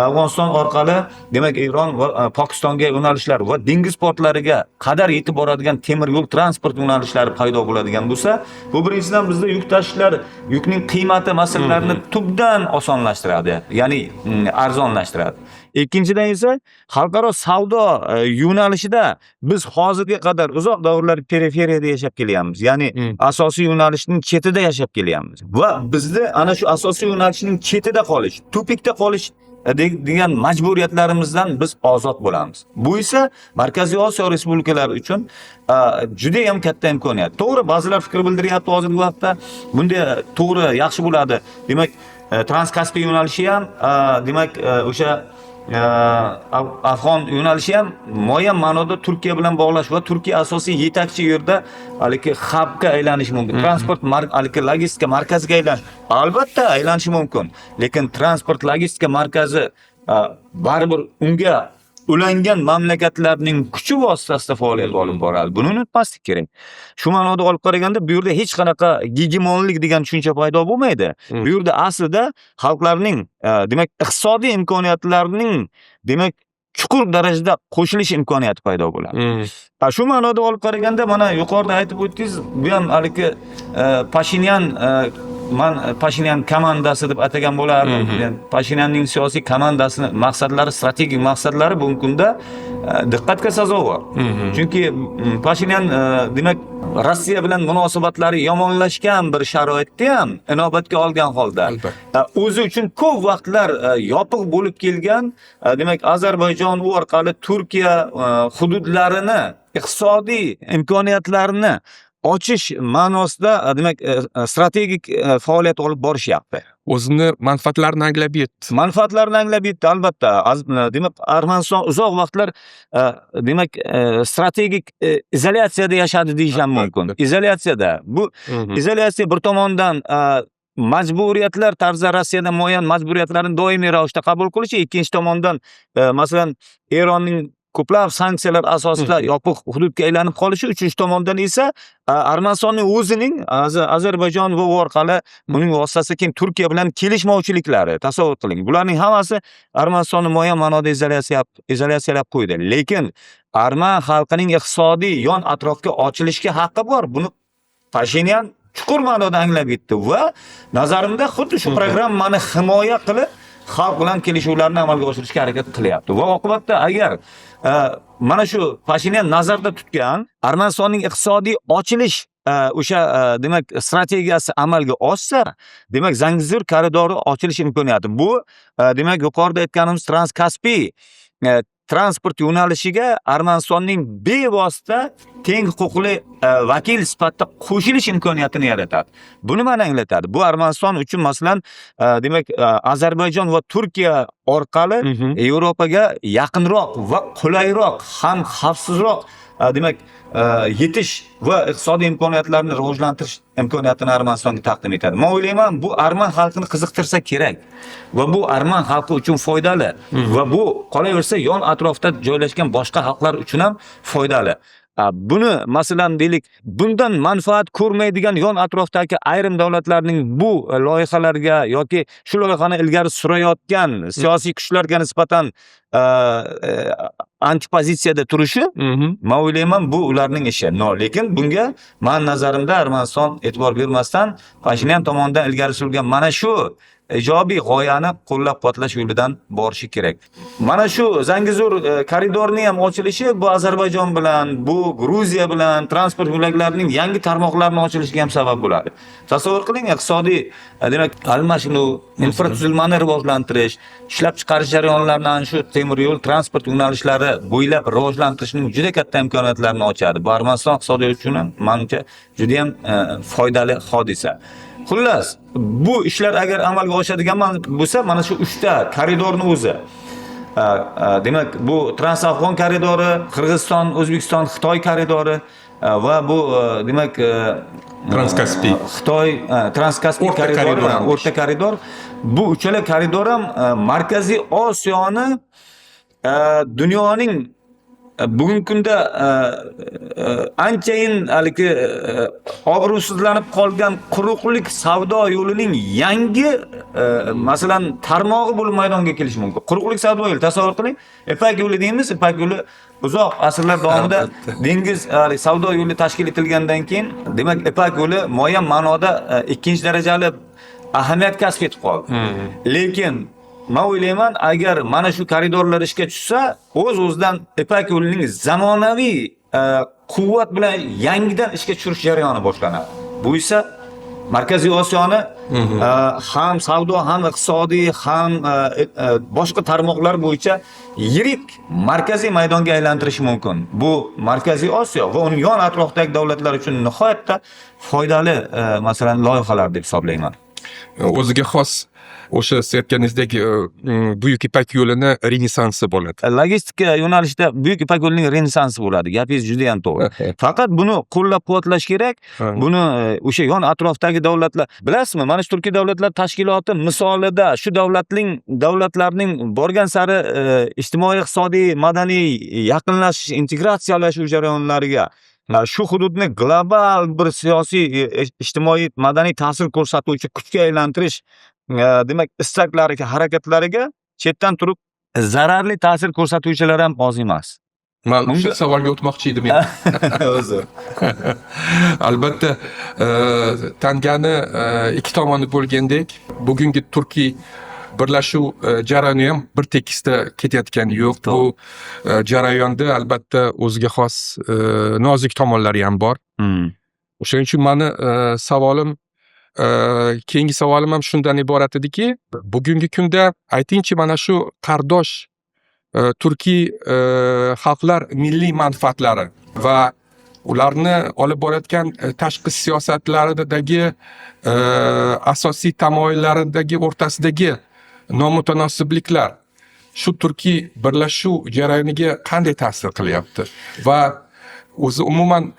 Afg'oniston orqali demak Eron va Pokistonga yo'nalishlar va dengiz portlariga qadar yetib boradigan temir yo'l transport yo'nalishlari paydo bo'ladigan bo'lsa, bu birinchidan bizda yuk tashishlar, yukning qiymati masalalarini tubdan osonlashtiradi, ya'ni arzonlashtiradi. Ikkinchidan esa xalqaro savdo yo'nalishida biz hozirga qadar uzoq davrlar periferiyada yashab kelyapmiz. Ya'ni asosiy yo'nalishning chetida yashab kelyapmiz. Va bizda ana shu asosiy yo'nalishning chetida qolish, тупик da qolish degan majburiyatlarimizdan biz ozod bo'lamiz. Bu esa Markaziy Osiyo respublikalari uchun juda ham katta imkoniyat. To'g'ri, ba'zilar fikr bildiryapti hozirgi vaqtda. Bunday to'g'ri, yaxshi bo'ladi. Demak, Transkaspiy yo'nalishi ham, demak, o'sha Afg'on yo'nalishi ham muayyan ma'noda Turkiya bilan bog'lash va Turkiya asosiy yetakchi yerda haligi xabga aylanishi mumkin. Transport haligi logistika markaziga aylanish. Albatta aylanishi mumkin. Lekin transport logistika markazi baribir unga ulangan mamlakatlarning kuchi vositasida faoliyat olib boradi. Buni unutmaslik kerak. Shu ma'noda olib qaraganda bu yerda hech qanaqa gegemonlik degan tushuncha paydo bo'lmaydi. Bu yerda aslida xalqlarning, demak, iqtisodiy imkoniyatlarining, demak, chuqur darajada qo'shilish imkoniyati paydo bo'ladi. Shu ma'noda olib qaraganda mana yuqorida aytib o'tdingiz, bu ham haligi Pashinyan Man Pashinyan komandasi deb atagan bo'lardim. Yani Pashinyanning siyosiy komandasini maqsadlari, strategik maqsadlari bugungi kunda diqqatga sazovor. Chunki Pashinyan demak, Rossiya bilan munosabatlari yomonlashgan bir sharoitda ham inobatga olgan holda o'zi uchun ko'p vaqtlar yopiq bo'lib kelgan, demak, Ozarbayjon, u orqali Turkiya hududlarini iqtisodiy imkoniyatlarini ochish ma'nosida, demak, strategik faoliyat olib borishyapti. O'zini manfaatlarini anglab yetdi. Manfaatlarini anglab yetdi, albatta. Demak, Armaniston uzoq vaqtlar, demak, strategik izolyatsiyada yashadi deyish ham mumkin. Izolyatsiyada. Bu izolyatsiya bir tomondan majburiyatlar tarzida Rossiyadan muayyan majburiyatlarni doimiy ravishda qabul qilishi, ikkinchi tomondan, masalan, Eronning ko'plab sanksiyalar asosida yopiq hududga aylanib qolishi, uchinchi tomondan esa Armanistonning o'zining Ozarbayjon va u orqali uning vositasida keyin Turkiya bilan kelishmovchiliklari, tasavvur qiling. Bularning hammasi Armanistonni muayyan ma'noda izolyatsiyalab qo'ydi. Lekin arman xalqining iqtisodiy yon atrofga ochilishga haqqi bor. Buni Pashinyan chuqur ma'noda anglab yetdi va nazarimda xuddi shu programmani himoya qilib, xalq bilan kelishuvlarni amalga oshirishga harakat qilyapti. Va oqibatda agar mana shu Pashinyan nazarda tutgan Armanistonning iqtisodiy ochilish o'sha demak, strategiyasi amalga oshsa, demak, Zangezur koridori ochilish imkoniyati. Bu demak, yuqorida aytganimiz Transkaspiy transport yo'nalishiga Armanistonning bevosita teng huquqli vakil sifatida qo'shilish imkoniyatini yaratadi. Bu nimani anglatadi? Bu Armaniston uchun, masalan, demak, Ozarbayjon va Turkiya orqali Yevropaga yaqinroq va qulayroq ham xavfsizroq, demak, yetish va iqtisodiy imkoniyatlarni rivojlantirish imkoniyatini Armanistonga taqdim etadi. Men o'ylayman, bu arman xalqini qiziqtirsa kerak va bu arman xalqi uchun foydali va bu qolaversa yon atrofda joylashgan boshqa xalqlar uchun ham foydali. Buni, masalan, deylik, bundan manfaat ko'rmaydigan yon atrofdagi ayrim davlatlarning bu loyihalarga yoki shu loyihani ilgari surayotgan siyosiy kuchlarga nisbatan antipozitsiyada turishi, men o'ylayman, bu ularning ishi. Но, lekin bunga men nazarimda Armaniston e'tibor bermasdan Pashinyan tomonidan ilgari surilgan mana shu ijobiy g'oyani qo'llab-quvvatlash yo'lidan borishi kerak. Mana shu Zangezur koridorining ham ochilishi bu Ozarbayjon bilan, bu Gruziya bilan transport yo'laklarining yangi tarmoqlarini ochilishiga ham sabab bo'ladi. Tasavvur qiling, iqtisodiy, demak, almashinuv, infratuzilmani rivojlantirish, ishlab chiqarish jarayonlarini ana shu temir yo'l transport yo'nalishlari bo'ylab rivojlantirishning juda katta imkoniyatlarini ochadi. Bu Armaniston iqtisodiyoti uchun ham menimcha juda ham foydali hodisa. Xullas, bu ishlar agar amalga oshadigan bo'lsa, mana shu uchta koridorni o'zi, demak, bu Trans-Afg'on koridori, Qirg'iziston, O'zbekiston, Xitoy koridori va bu, demak, Transkaspiy. Xitoy, Transkaspiy O'rta koridori, koridor ham. O'rta koridor. Bu uchala koridor ham Markaziy Osiyoni dunyoning bugungi kunda anchayin haligi obro'sizlanib qolgan quruqlik savdo yo'lining yangi, masalan, tarmog'i bo'lib maydonga kelishi mumkin. Quruqlik savdo yo'li, tasavvur qiling. Ipak yo'li deymiz, Ipak yo'li uzoq asrlar davomida dengiz haligi savdo yo'li tashkil etilgandan keyin, demak, Ipak yo'li muayyan ma'noda ikkinchi darajali ahamiyat kasb etib qoldi. Lekin men o'ylayman, agar mana shu koridorlar ishga tushsa, o'z-o'zidan Ipak yo'lining zamonaviy quvvat bilan yangidan ishga tushirish jarayoni boshlanadi. Bu esa Markaziy Osiyoni ham savdo, ham iqtisodiy, ham boshqa tarmoqlar bo'yicha yirik markaziy maydonga aylantirishi mumkin. Bu Markaziy Osiyo va uning yon atrofidagi davlatlar uchun nihoyatda foydali, masalan, loyihalar deb hisoblayman. O'ziga xos o'sha siz aytganingizdek Buyuk Ipak yo'lini renessansi bo'ladi. Logistika yo'nalishida Buyuk Ipak yo'lining renessansi bo'ladi. Gapingiz juda ham to'g'ri. Faqat buni qo'llab-quvvatlash kerak. Buni o'sha yon atrofdagi davlatlar, bilasizmi, mana shu Turkiy davlatlar tashkiloti misolida shu davlatlarning borgan sari ijtimoiy, iqtisodiy, madaniy yaqinlashish, integratsiyalashuv jarayonlariga, shu hududni global bir siyosiy, ijtimoiy, madaniy ta'sir ko'rsatuvchi kuchga aylantirish, demak, istaklariga, harakatlariga chetdan turib zararli ta'sir ko'rsatuvchilar ham oz emas. Man o'sha savolga o'tmoqchi edim. O'zi. Albatta, tangani ikki tomoni bo'lgandek, bugungi turkiy birlashuv jarayoni ham bir tekisda ketayotgani yo'q. Bu jarayonda albatta o'ziga xos nozik tomonlari ham bor. O'shaning uchun mani savolim, keyingi savolim ham shundan iborat ediki, bugungi kunda aytingchi, mana shu qardosh turkiy xalqlar milliy manfaatlari va ularni olib borayotgan tashqi siyosatlaridagi asosiy tamoyillaridagi o'rtasidagi nomutanosibliklar shu turkiy birlashuv jarayoniga qanday ta'sir qilyapti va o'zi umuman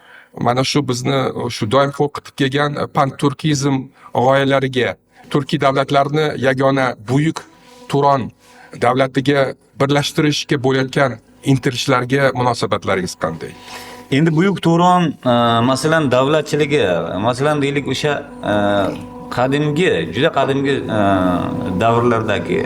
mana shu bizni shu doim qo'rqitib kelgan panturkizm g'oyalariga, turkiy davlatlarni yagona buyuk Turon davlatiga birlashtirishga bo'layotgan intilishlarga munosabatlaringiz qanday? Endi buyuk Turon, masalan, davlatchiligi, masalan, deylik, o'sha qadimgi, juda qadimgi davrlardagi,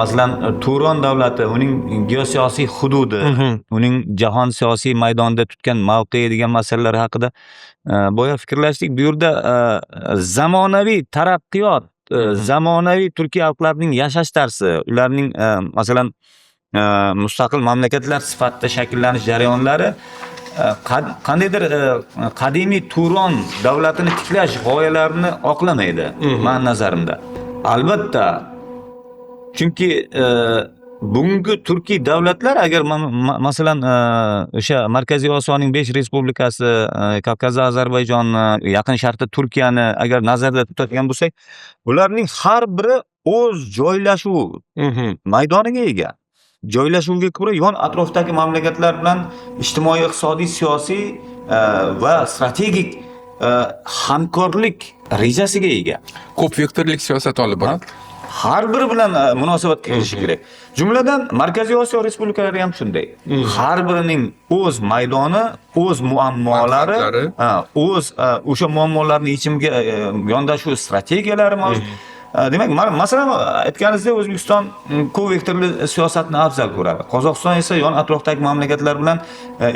masalan, Turon davlati, uning geosiyosiy hududi, uning jahon siyosiy maydonida tutgan mavqei degan masalalar haqida boya fikrlashdik. Bu yerda zamonaviy taraqqiyot, zamonaviy turkiy xalqlarning yashash tarzi, ularning, masalan, mustaqil mamlakatlar sifatida shakllanish jarayonlari qandaydir qadimiy Turon davlatini tiklash g'oyalarini oqlamaydi, mani nazarimda. Albatta, chunki bugungi turkiy davlatlar, agar masalan, o'sha Markaziy Osiyoning 5 respublikasi, Kavkazda Ozarbayjonni, Yaqin Sharqda Turkiyani agar nazarda tutadigan bo'lsak, ularning har biri o'z joylashuv maydoniga ega. Joylashuvga ko'ra yon atrofdagi mamlakatlar bilan ijtimoiy, iqtisodiy, siyosiy va strategik hamkorlik rejasiga ega. Ko'p vektorlik siyosat olib boradi. Har biri bilan munosabatga kirishi kerak. Jumladan, Markaziy Osiyo respublikalari ham shunday. Har birining o'z maydoni, o'z muammolari, o'z o'sha muammolarni yechimiga yondashuv strategiyalari mavjud. Demak, masalan, aytganingizdek, O'zbekiston ko'p vektorli siyosatni afzal ko'radi. Qozog'iston esa yon atrofdagi mamlakatlar bilan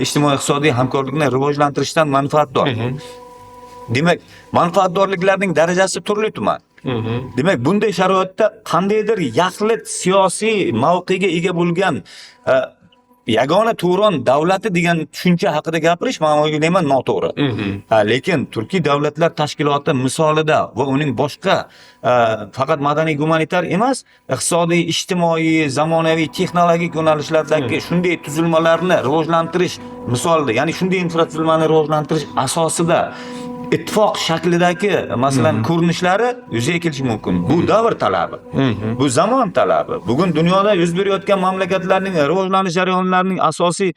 ijtimoiy-iqtisodiy hamkorlikni rivojlantirishdan manfaatdor. Demak, manfaatdorliklarning darajasi turli tuman. Demak, bunday sharoitda qandaydir yaxlit siyosiy mavqega ega bo'lgan yagona Turon davlati degan tushuncha haqida gapirish, men o'ylayman, noto'g'ri. Lekin Turkiy davlatlar tashkiloti misolida va uning boshqa faqat madaniy gumanitar emas, iqtisodiy, ijtimoiy, zamonaviy, texnologik yo'nalishlardagi shunday tuzilmalarni rivojlantirish misolida, ya'ni shunday infratuzilmani rivojlantirish asosida ittifoq shaklidagi, masalan, ko'rinishlari yuzaga kelishi mumkin. Bu davr talabi. Bu zamon talabi. Bugun dunyoda yuz berayotgan mamlakatlarning rivojlanish jarayonlarining asosiy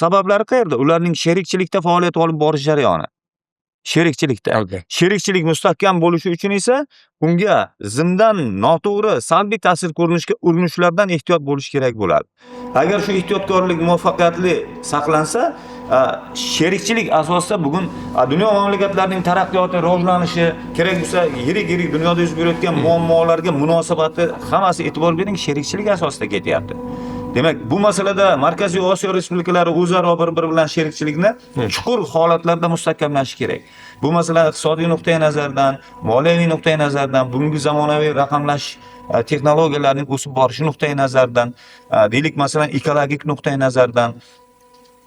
sabablari qayerda? Ularning sherikchilikda faoliyat olib borish jarayoni. Sherikchilikda. Sherikchilik mustahkam bo'lishi uchun esa unga zimdan noto'g'ri salbiy ta'sir ko'rinishga urinishlardan ehtiyot bo'lish kerak bo'ladi. Agar shu ehtiyotkorlik muvaffaqiyatli saqlansa, sherikchilik asosida bugun dunyo mamlakatlarining taraqqiyoti, rivojlanishi, kerak bo'lsa yirik-yirik dunyoda yuz berayotgan muammolarga munosabati hammasi, e'tibor bering, sherikchilik asosida ketyapti. Demak, bu masalada Markaziy Osiyo respublikalari o'zaro bir-biri bilan sherikchilikni chuqur holatlarda mustahkamlashi kerak. Bu masala iqtisodiy nuqtai nazardan, moliyaviy nuqtai nazardan, bugungi zamonaviy raqamlash texnologiyalarining o'sib borishi nuqtai nazaridan, deylik, masalan, ekologik nuqtai nazardan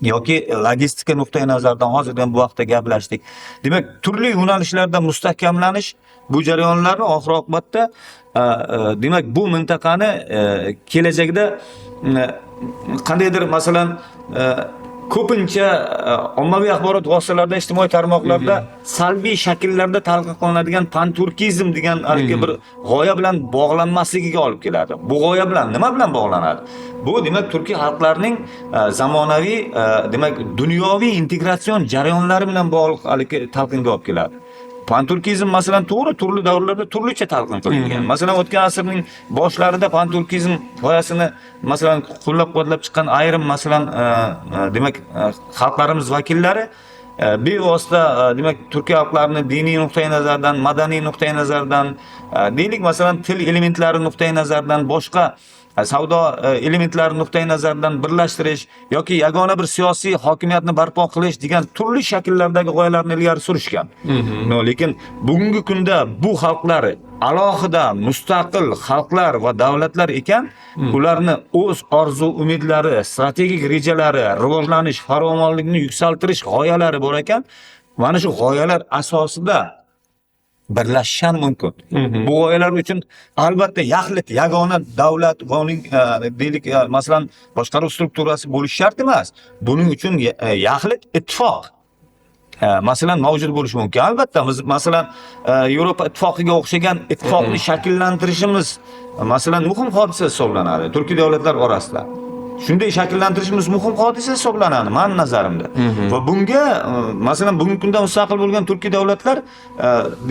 yoki logistika nuqtai nazaridan hozirdan bu vaqtda gaplashdik. Demak, turli yo'nalishlarda mustahkamlanish bu jarayonlarni oxir oqibatda, demak, bu mintaqani kelajakda qandaydir, masalan, ko'pincha ommaviy axborot vositalarida, ijtimoiy tarmoqlarda salbiy shakllarda talqin qilinadigan panturkizm degan haligi bir g'oya bilan bog'lanmasligiga olib keladi. Bu g'oya bilan nima bilan bog'lanadi? Bu, demak, turkiy xalqlarning zamonaviy, demak, dunyoviy integratsion jarayonlari bilan bog'liq haligi talqinga olib keladi. Panturkizm, masalan, to'g'ri, turli davrlarda turlicha talqin qilingan. Masalan, o'tgan asrning boshlarida panturkizm g'oyasini, masalan, qo'llab-quvvatlab chiqqan ayrim, masalan, demak, xalqlarimiz vakillari bevosita, demak, turkiy xalqlarini diniy nuqtai nazardan, madaniy nuqtai nazardan, deylik, masalan, til elementlari nuqtai nazaridan boshqa savdo elementlari nuqtai nazaridan birlashtirish yoki yagona bir siyosiy hokimiyatni barpo qilish degan turli shakllardagi g'oyalarni ilgari surishgan. Lekin bugungi kunda bu xalqlar alohida mustaqil xalqlar va davlatlar ekan, ularni o'z orzu umidlari, strategik rejalari, rivojlanish, farovonlikni yuksaltirish g'oyalari bor ekan. Mana shu g'oyalar asosida birlashish ham mumkin. Bu g'oyalar uchun albatta yaxlit yagona davlat va uning deylik, masalan, boshqaruv strukturasi bo'lishi shart emas. Buning uchun yaxlit ittifoq masalan mavjud bo'lishi mumkin. Albatta biz masalan Yevropa ittifoqiga o'xshagan ittifoqni shakllantirishimiz masalan muhim hodisa hisoblanadi turkiy davlatlar orasida. Shunday shakllantirishimiz muhim hodisa hisoblanadi meni nazarimda. Va bunga masalan bugungi kunda mustaqil bo'lgan turkiy davlatlar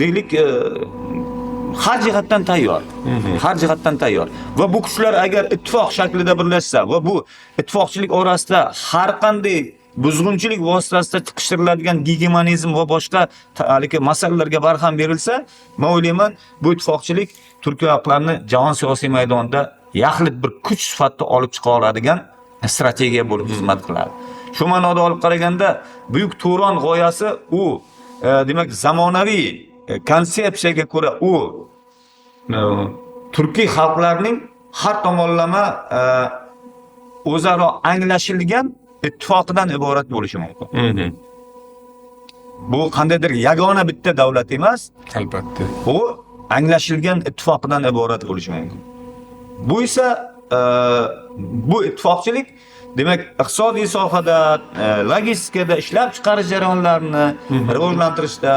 deylik har jihatdan tayyor. Har jihatdan tayyor. Va bu kuchlar agar ittifoq shaklida birlashsa va bu ittifoqchilik orasida har qanday buzg'unchilik vositasida chiqishiriladigan gegemonizm va boshqa haligi masalalarga barham berilsa, men o'ylayman, bu ittifoqchilik turkiy xalqlarni jahon siyosiy maydonida yaxlit bir kuch sifatida olib chiqa oladigan strategiya bo'lib xizmat qiladi. Shu ma'noda olib qaraganda Buyuk Turon g'oyasi u demak zamonaviy konsepsiyaga ko'ra u turkiy xalqlarning har tomonlama o'zaro anglashilgan ittifoqidan iborat bo'lishi mumkin. Bu qandaydir yagona bitta davlat emas, albatta. Bu anglashilgan ittifoqdan iborat bo'lishi mumkin. Bu esa bu ittifoqchilik demak iqtisodiy sohada, logistikada, ishlab chiqarish jarayonlarini rivojlantirishda,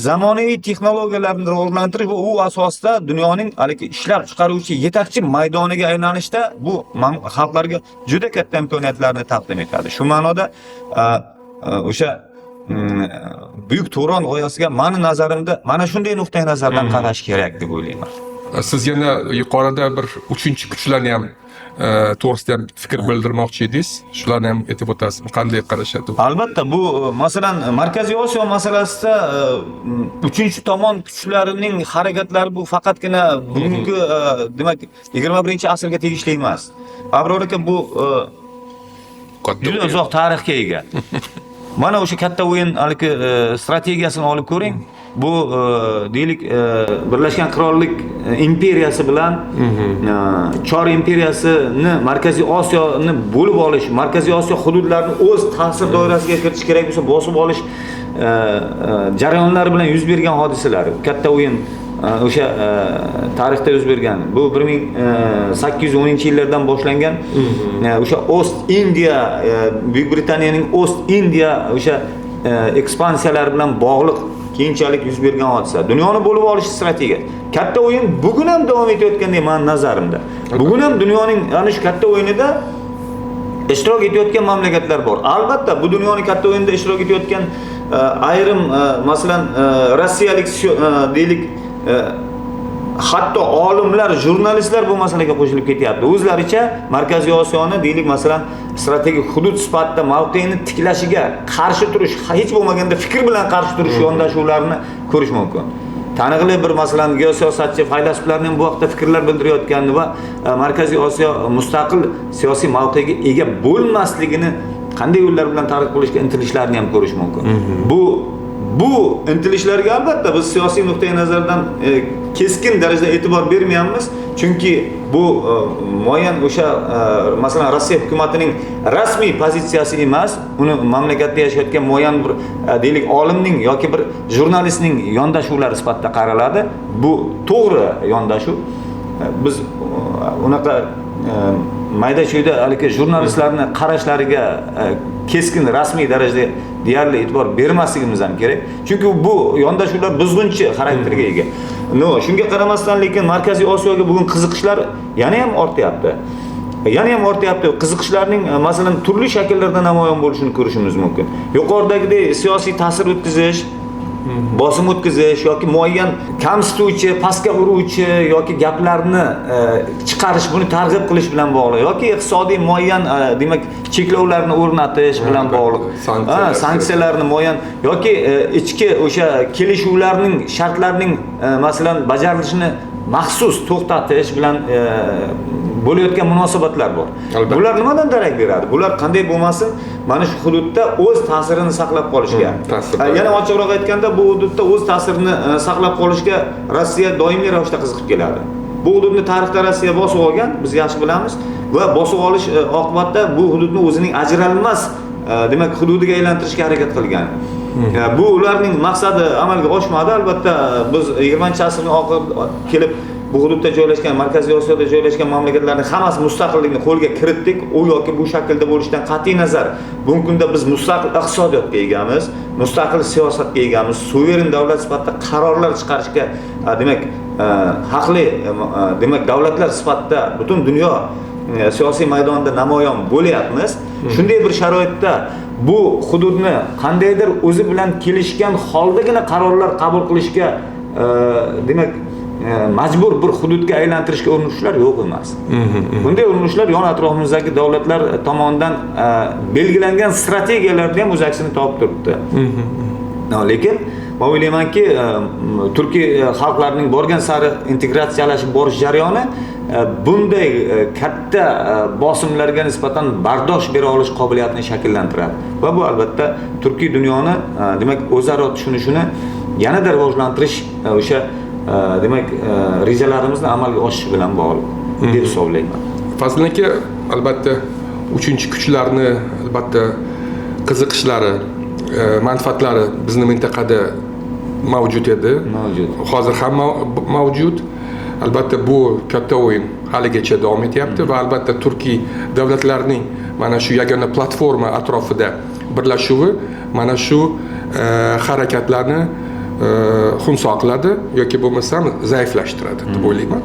zamonaviy texnologiyalarni rivojlantirish va u asosda dunyoning haligi ishlab chiqaruvchi yetakchi maydoniga aylanishda bu xalqlarga juda katta imkoniyatlarni taqdim etadi. Shu ma'noda o'sha Buyuk Turon g'oyasiga meni nazarimda mana shunday nuqtai nazardan qarash kerak deb o'ylayman. Siz yana yuqorida bir uchinchi kuchlarni ham to'g'risida ham fikr bildirmoqchi edingiz. Shularni ham aytib o'tasizmi? Qanday qarashadi? Albatta, bu masalan Markaziy Osiyo masalasida uchinchi tomon kuchlarining harakatlari bu faqatgina bugungi demak 21-asrga tegishli emas. Abror aka, bu juda uzoq tarixga ega. Mana o'sha katta o'yin haligi strategiyasini olib ko'ring. Bu deylik Birlashgan Qirollik imperiyasi bilan Chor imperiyasini Markaziy Osiyoni bo'lib olish, Markaziy Osiyo hududlarini o'z ta'sir doirasiga kiritish kerak bo'lsa bosib olish jarayonlari bilan yuz bergan hodisalar. Katta o'yin o'sha tarixda yuz bergan. Bu 1810-yillardan boshlangan o'sha Ost Indiya, Buyuk Britaniyaning Ost Indiya o'sha ekspansiyalari bilan bog'liq keyinchalik yuz bergan hodisa. Dunyoni bo'lib olish strategiyasi. Katta o'yin bugun ham davom etayotgandek meni nazarimda. Bugun ham dunyoning ana shu katta o'yinida ishtirok etayotgan mamlakatlar bor. Albatta, bu dunyoning katta o'yinida ishtirok etayotgan ayrim masalan rossiyalik deylik hatto olimlar, jurnalistlar bu masalaga qo'shilib ketyapti. O'zlaricha Markaziy Osiyoni deylik masalan strategik hudud sifatida mavqeini tiklashiga qarshi turish, hech bo'lmaganda fikr bilan qarshi turish yondashuvlarini ko'rish mumkin. Taniqli bir masalan geosiyosatchi, faylasuflarning bu haqda fikrlar bildirayotganini va Markaziy Osiyo mustaqil siyosiy mavqega ega bo'lmasligini qanday yo'llar bilan targ'ib qilishga intilishlarini ham ko'rish mumkin. Bu intilishlarga albatta biz siyosiy nuqtai nazardan keskin darajada e'tibor bermayapmiz, chunki bu muayyan o'sha masalan Rossiya hukumatining rasmiy pozitsiyasi emas, uni mamlakatda yashayotgan muayyan bir deylik olimning yoki bir jurnalistning yondashuvlari sifatida qaraladi. Bu to'g'ri yondashuv. Biz unaqa mayda-chuyda haligi jurnalistlarni qarashlariga keskin rasmiy darajada deyarli e'tibor bermasligimiz ham kerak. Chunki bu yondashuvlar buzg'unchi xarakterga ega. No, shunga qaramasdan lekin Markaziy Osiyoga bugun qiziqishlar yana ham ortyapti. Yana ham ortyapti. Qiziqishlarning masalan turli shakllarda namoyon bo'lishini ko'rishimiz mumkin. Yuqoridagidek siyosiy ta'sir o'tkazish, bosim o'tkazish yoki muayyan kamsituvchi, pastga uruvchi yoki gaplarni chiqarish, buni targ'ib qilish bilan bog'liq yoki iqtisodiy muayyan demak cheklovlarni o'rnatish bilan bog'liq. Sanksiyalarni muayyan yoki ichki o'sha kelishuvlarning shartlarining masalan bajarilishini maxsus to'xtatish bilan bo'layotgan munosabatlar bor. Bular nimadan darak beradi? Bular qanday bo'lmasin, mana shu hududda o'z ta'sirini saqlab qolishga. Yana ochiqroq aytganda, bu hududda o'z ta'sirini saqlab qolishga Rossiya doimiy ravishda qiziqib keladi. Bu hududni tarixda Rossiya bosib olgan, biz yaxshi bilamiz va bosib olish oqibatida bu hududni o'zining ajralmas demak hududiga aylantirishga harakat qilgan. Bu ularning maqsadi amalga oshmadi. Albatta biz 20-asrning oxirida kelib bu hududda joylashgan, Markaziy Osiyoda joylashgan mamlakatlarning hammasi mustaqillikni qo'lga kiritdik. U yoki bu shaklda bo'lishidan qat'iy nazar, bugungi kunda biz mustaqil iqtisodiyotga egamiz, mustaqil siyosatga egamiz, suveren davlat sifatida qarorlar chiqarishga demak haqli demak davlatlar sifatida butun dunyo siyosiy maydonida namoyon bo'lyapmiz. Shunday bir sharoitda bu hududni qandaydir o'zi bilan kelishgan holdagina qarorlar qabul qilishga demak majbur bir hududga aylantirishga urinishlar yo'q emas. Bunday urinishlar yon atrofimizdagi davlatlar tomonidan belgilangan strategiyalarda ham o'z aksini topib turibdi. Lekin men o'ylaymanki, turkiy xalqlarning borgan sari integratsiyalashib borish jarayoni bunday katta bosimlarga nisbatan bardosh bera olish qobiliyatini shakllantiradi va bu albatta turkiy dunyoni demak o'zaro tushunishini yanada rivojlantirish o'sha demak rejalarimizni amalga oshishi bilan bog'liq deb hisoblayman. Fazliddin aka, albatta uchinchi kuchlarni albatta qiziqishlari, manfaatlari bizni mintaqada mavjud edi. Mavjud. Hozir ham mavjud. Albatta bu katta o'yin haligacha davom etyapti va albatta turkiy davlatlarning mana shu yagona platforma atrofida birlashuvi mana shu harakatlarni xunso qiladi yoki bo'lmasam zaiflashtiradi deb o'ylayman.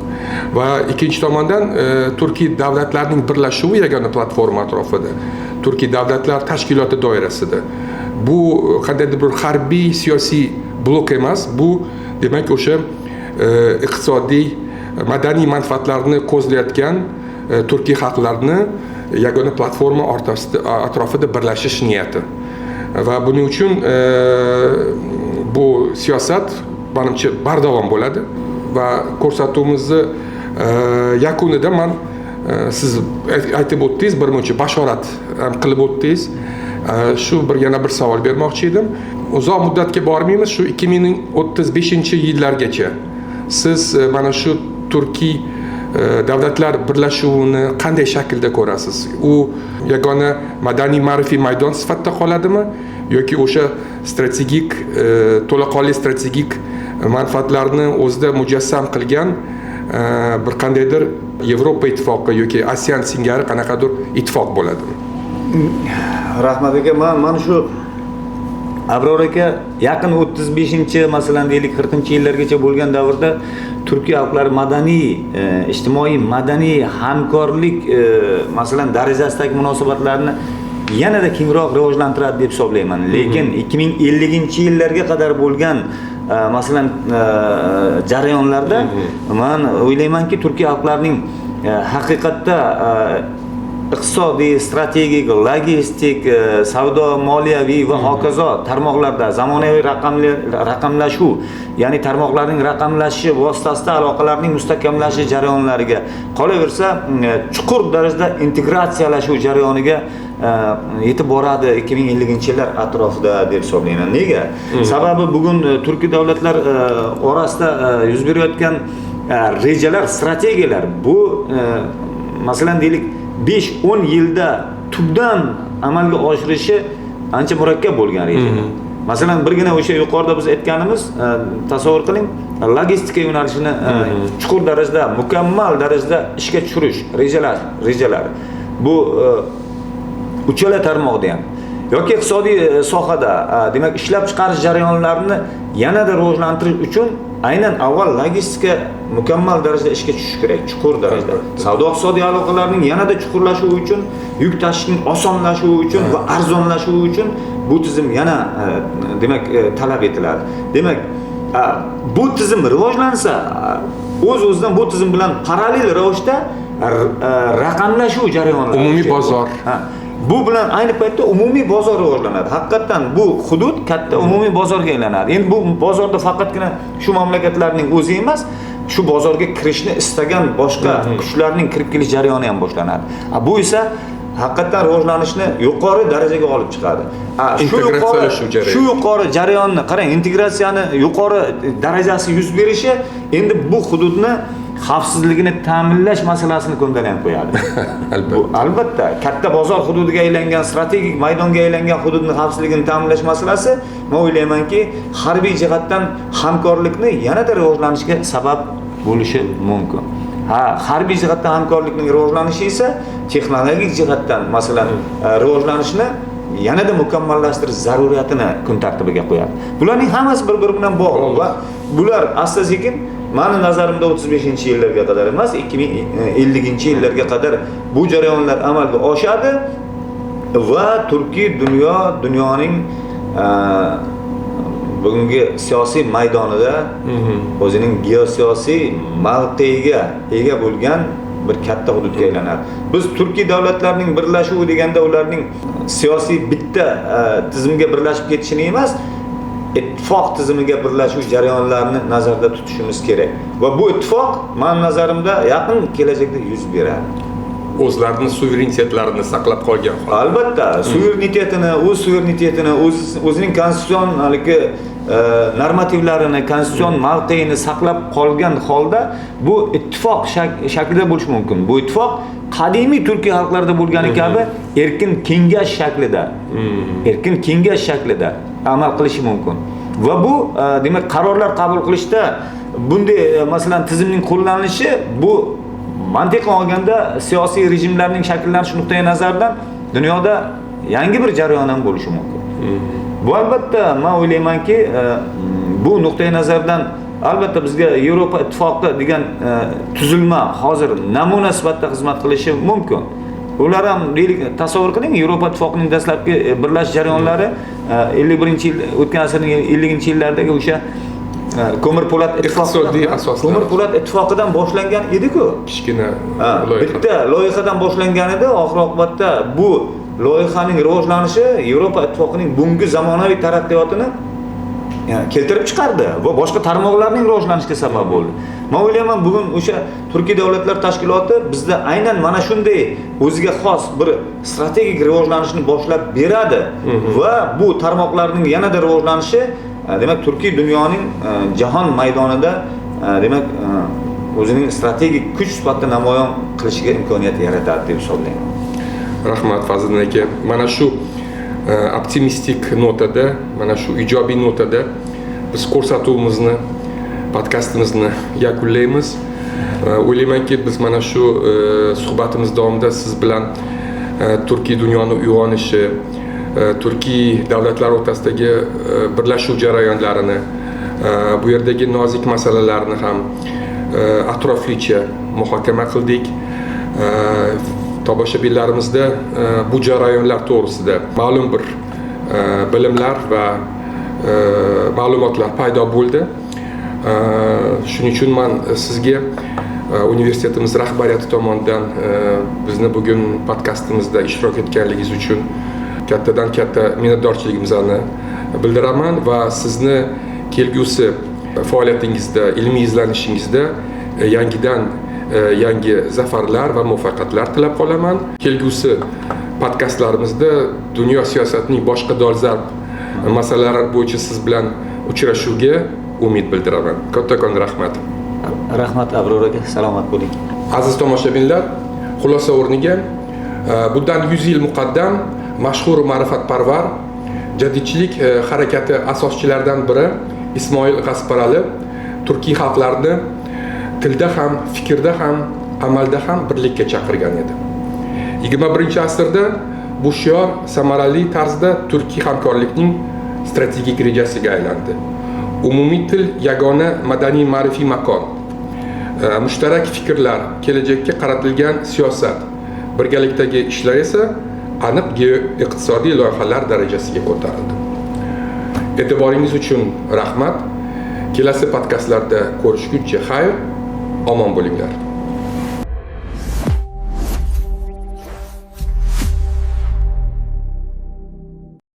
Va ikkinchi tomondan turkiy davlatlarning birlashuvi yagona platforma atrofida, turkiy davlatlar tashkiloti doirasida bu qandaydir bir harbiy siyosiy blok emas, bu demak o'sha iqtisodiy madaniy manfaatlarni ko'zlayotgan turkiy xalqlarni yagona platforma atrofida birlashish niyati. Va buning uchun bu siyosat menimcha bardavom bo'ladi va ko'rsatuvimizni yakunida man siz aytib o'tdingiz, bir muncha bashorat ham qilib o'tdingiz. Shu bir yana bir savol bermoqchi edim. Uzoq muddatga bormaymiz, shu 2035-yillargacha siz mana shu turkiy davlatlar birlashuvini qanday shaklda ko'rasiz? U yagona madaniy ma'rifiy maydon sifatida qoladimi yoki o'sha strategik to'laqonli strategik manfaatlarni o'zida mujassam qilgan bir qandaydir Yevropa ittifoqi yoki ASEAN singari qanaqadir ittifoq bo'ladimi? Rahmat aka, mana shu Abror aka yaqin 35-chi, masalan deylik 40-yillargacha bo'lgan davrda turkiy xalqlar madaniy, ijtimoiy madaniy hamkorlik masalan darajasidagi munosabatlarni yanada kengroq rivojlantiradi deb hisoblayman. Lekin 2050-yillarga qadar bo'lgan masalan jarayonlarda men o'ylaymanki, turkiy xalqlarning haqiqatda iqtisodiy, strategik, logistik, savdo, moliyaviy va hokazo tarmoqlarda zamonaviy raqamlashuv, ya'ni tarmoqlarning raqamlashishi vositasida aloqalarning mustahkamlashi jarayonlariga, qolaversa chuqur darajada integratsiyalashuv jarayoniga yetib boradi 2050-yillar atrofida deb hisoblayman. Nega? Sababi bugun turkiy davlatlar orasida yuz berayotgan rejalar, strategiyalar bu masalan deylik 5-10 yilda tubdan amalga oshirishi ancha murakkab bo'lgan rejalar. Masalan, birgina o'sha yuqorida biz aytganimiz, tasavvur qiling, logistika yo'nalishini chuqur darajada, mukammal darajada ishga tushirish rejalari. Bu uchala tarmoqda ham yoki iqtisodiy sohada, demak, ishlab chiqarish jarayonlarini yanada rivojlantirish uchun aynan avval logistika mukammal darajada ishga tushishi kerak, chuqur darajada. Savdo iqtisodiy aloqalarning yanada chuqurlashuvi uchun, yuk tashishning osonlashuvi uchun va arzonlashuvi uchun bu tizim yana demak talab etiladi. Demak, bu tizim rivojlansa, o'z-o'zidan bu tizim bilan parallel ravishda raqamlashuv jarayonlari, umumiy bozor. Bu bilan ayni paytda umumiy bozor rivojlanadi. Haqiqatan bu hudud katta umumiy bozorga aylanadi. Endi bu bozorda faqatgina shu mamlakatlarning o'zi emas, shu bozorga kirishni istagan boshqa kuchlarning kirib kelish jarayoni ham boshlanadi. Bu esa haqiqatan rivojlanishni yuqori darajaga olib chiqadi. Shu yuqori jarayonni qarang, integratsiyani yuqori darajasi yuz berishi endi bu hududni xavfsizligini ta'minlash masalasini ko'ndalang qo'yadi. Bu albatta katta bozor hududiga aylangan, strategik maydonga aylangan hududni xavfsizligini ta'minlash masalasi, men o'ylaymanki, harbiy jihatdan hamkorlikni yanada rivojlanishiga sabab bo'lishi mumkin. Ha, harbiy jihatdan hamkorlikning rivojlanishi esa texnologik jihatdan, masalan, rivojlanishni yanada mukammallashtirish zaruriyatini kun tartibiga qo'yadi. Bularning hammasi bir-biri bilan bog'liq va bular asta-sekin meni nazarimda 35-yillarga qadar emas, 2050-yillarga qadar bu jarayonlar amalga oshadi va turkiy dunyo dunyoning bugungi siyosiy maydonida o'zining geosiyosiy mavqeiga ega bo'lgan bir katta hududga aylanadi. Biz turkiy davlatlarning birlashuvi deganda ularning siyosiy bitta tizimga birlashib ketishini emas, ittifoq tizimiga birlashuv jarayonlarini nazarda tutishimiz kerak. Va bu ittifoq men nazarimda yaqin kelajakda yuz beradi. O'zlarining suverenitetlarini saqlab qolgan holda. Albatta, suverenitetini, o'z suverenitetini, o'zining konstitutsion haligi normativlarini, konstitutsion mavqeini saqlab qolgan holda bu ittifoq shaklida bo'lishi mumkin. Bu ittifoq qadimiy turkiy xalqlarda bo'lgani kabi erkin kengash shaklida, erkin kengash shaklida amal qilishi mumkin. Va bu demak qarorlar qabul qilishda bunday masalan tizimning qo'llanilishi bu mantiqan olganda siyosiy rejimlarning shakllanishi nuqtai nazaridan dunyoda yangi bir jarayon ham bo'lishi mumkin. Bu albatta men o'ylaymanki, bu nuqtai nazardan albatta bizga Yevropa ittifoqi degan tuzilma hozir namuna sifatida xizmat qilishi mumkin. Ular ham deylik, tasavvur qiling, Yevropa ittifoqining dastlabki birlashish jarayonlari 51-yil, o'tgan asrning 50-yillaridagi o'sha ko'mir po'lat ittifoqidan, ko'mir po'lat ittifoqidan boshlangan edi-ku. Kichkina loyiha. Bitta loyihadan boshlangan edi, oxir-oqibatda bu loyihaning rivojlanishi Yevropa ittifoqining bugungi zamonaviy taraqqiyotini keltirib chiqardi va boshqa tarmoqlarning rivojlanishiga sabab bo'ldi. Men o'ylayman, bugun o'sha Turkiy davlatlar tashkiloti bizda aynan mana shunday o'ziga xos bir strategik rivojlanishni boshlab beradi va bu tarmoqlarning yanada rivojlanishi demak turkiy dunyoning jahon maydonida demak o'zining strategik kuch sifatida namoyon qilishiga imkoniyat yaratadi deb hisoblayman. Rahmat Fazliddin aka. Mana shu optimistik notada, mana shu ijobiy notada biz ko'rsatuvimizni, podkastimizni yakunlaymiz. O'ylaymanki, biz mana shu suhbatimiz davomida siz bilan turkiy dunyoni uyg'onishi, turkiy davlatlar o'rtasidagi birlashuv jarayonlarini, bu yerdagi nozik masalalarni ham atroflicha muhokama qildik. Tomoshabinlarimizda bu jarayonlar to'g'risida ma'lum bir bilimlar va ma'lumotlar paydo bo'ldi. Shuning uchun men sizga universitetimiz rahbariyati tomonidan bizni bugun podkastimizda ishtirok etganligingiz uchun kattadan katta minnatdorchiligimizni bildiraman va sizni kelgusi faoliyatingizda, ilmiy izlanishingizda yangidan yangi zafarlar va muvaffaqiyatlar tilab qolaman. Kelgusi podkastlarimizda dunyo siyosatining boshqa dolzarb masalalari bo'yicha siz bilan uchrashuvga umid bildiraman. Kattakon rahmat. Rahmat Abror aka, salomat bo'ling. Aziz tomoshabinlar, xulosa o'rniga bundan 100 yil muqaddam mashhur ma'rifatparvar, jadidchilik harakati asoschilaridan biri Ismoil G'asparali turkiy xalqlarni tilda ham, fikrda ham, amalda ham birlikka chaqirgan edi. 21-asrda bu shior samarali tarzda turkiy hamkorlikning strategik rejasiga aylandi. Umumiy til yagona madaniy ma'rifiy makon, mushtarak fikrlar, kelajakka qaratilgan siyosat, birgalikdagi ishlar esa aniq geoiqtisodiy loyihalar darajasiga ko'tarildi. E'tiboringiz uchun rahmat. Kelasi podkastlarda ko'rishguncha xayr, omon bo'linglar.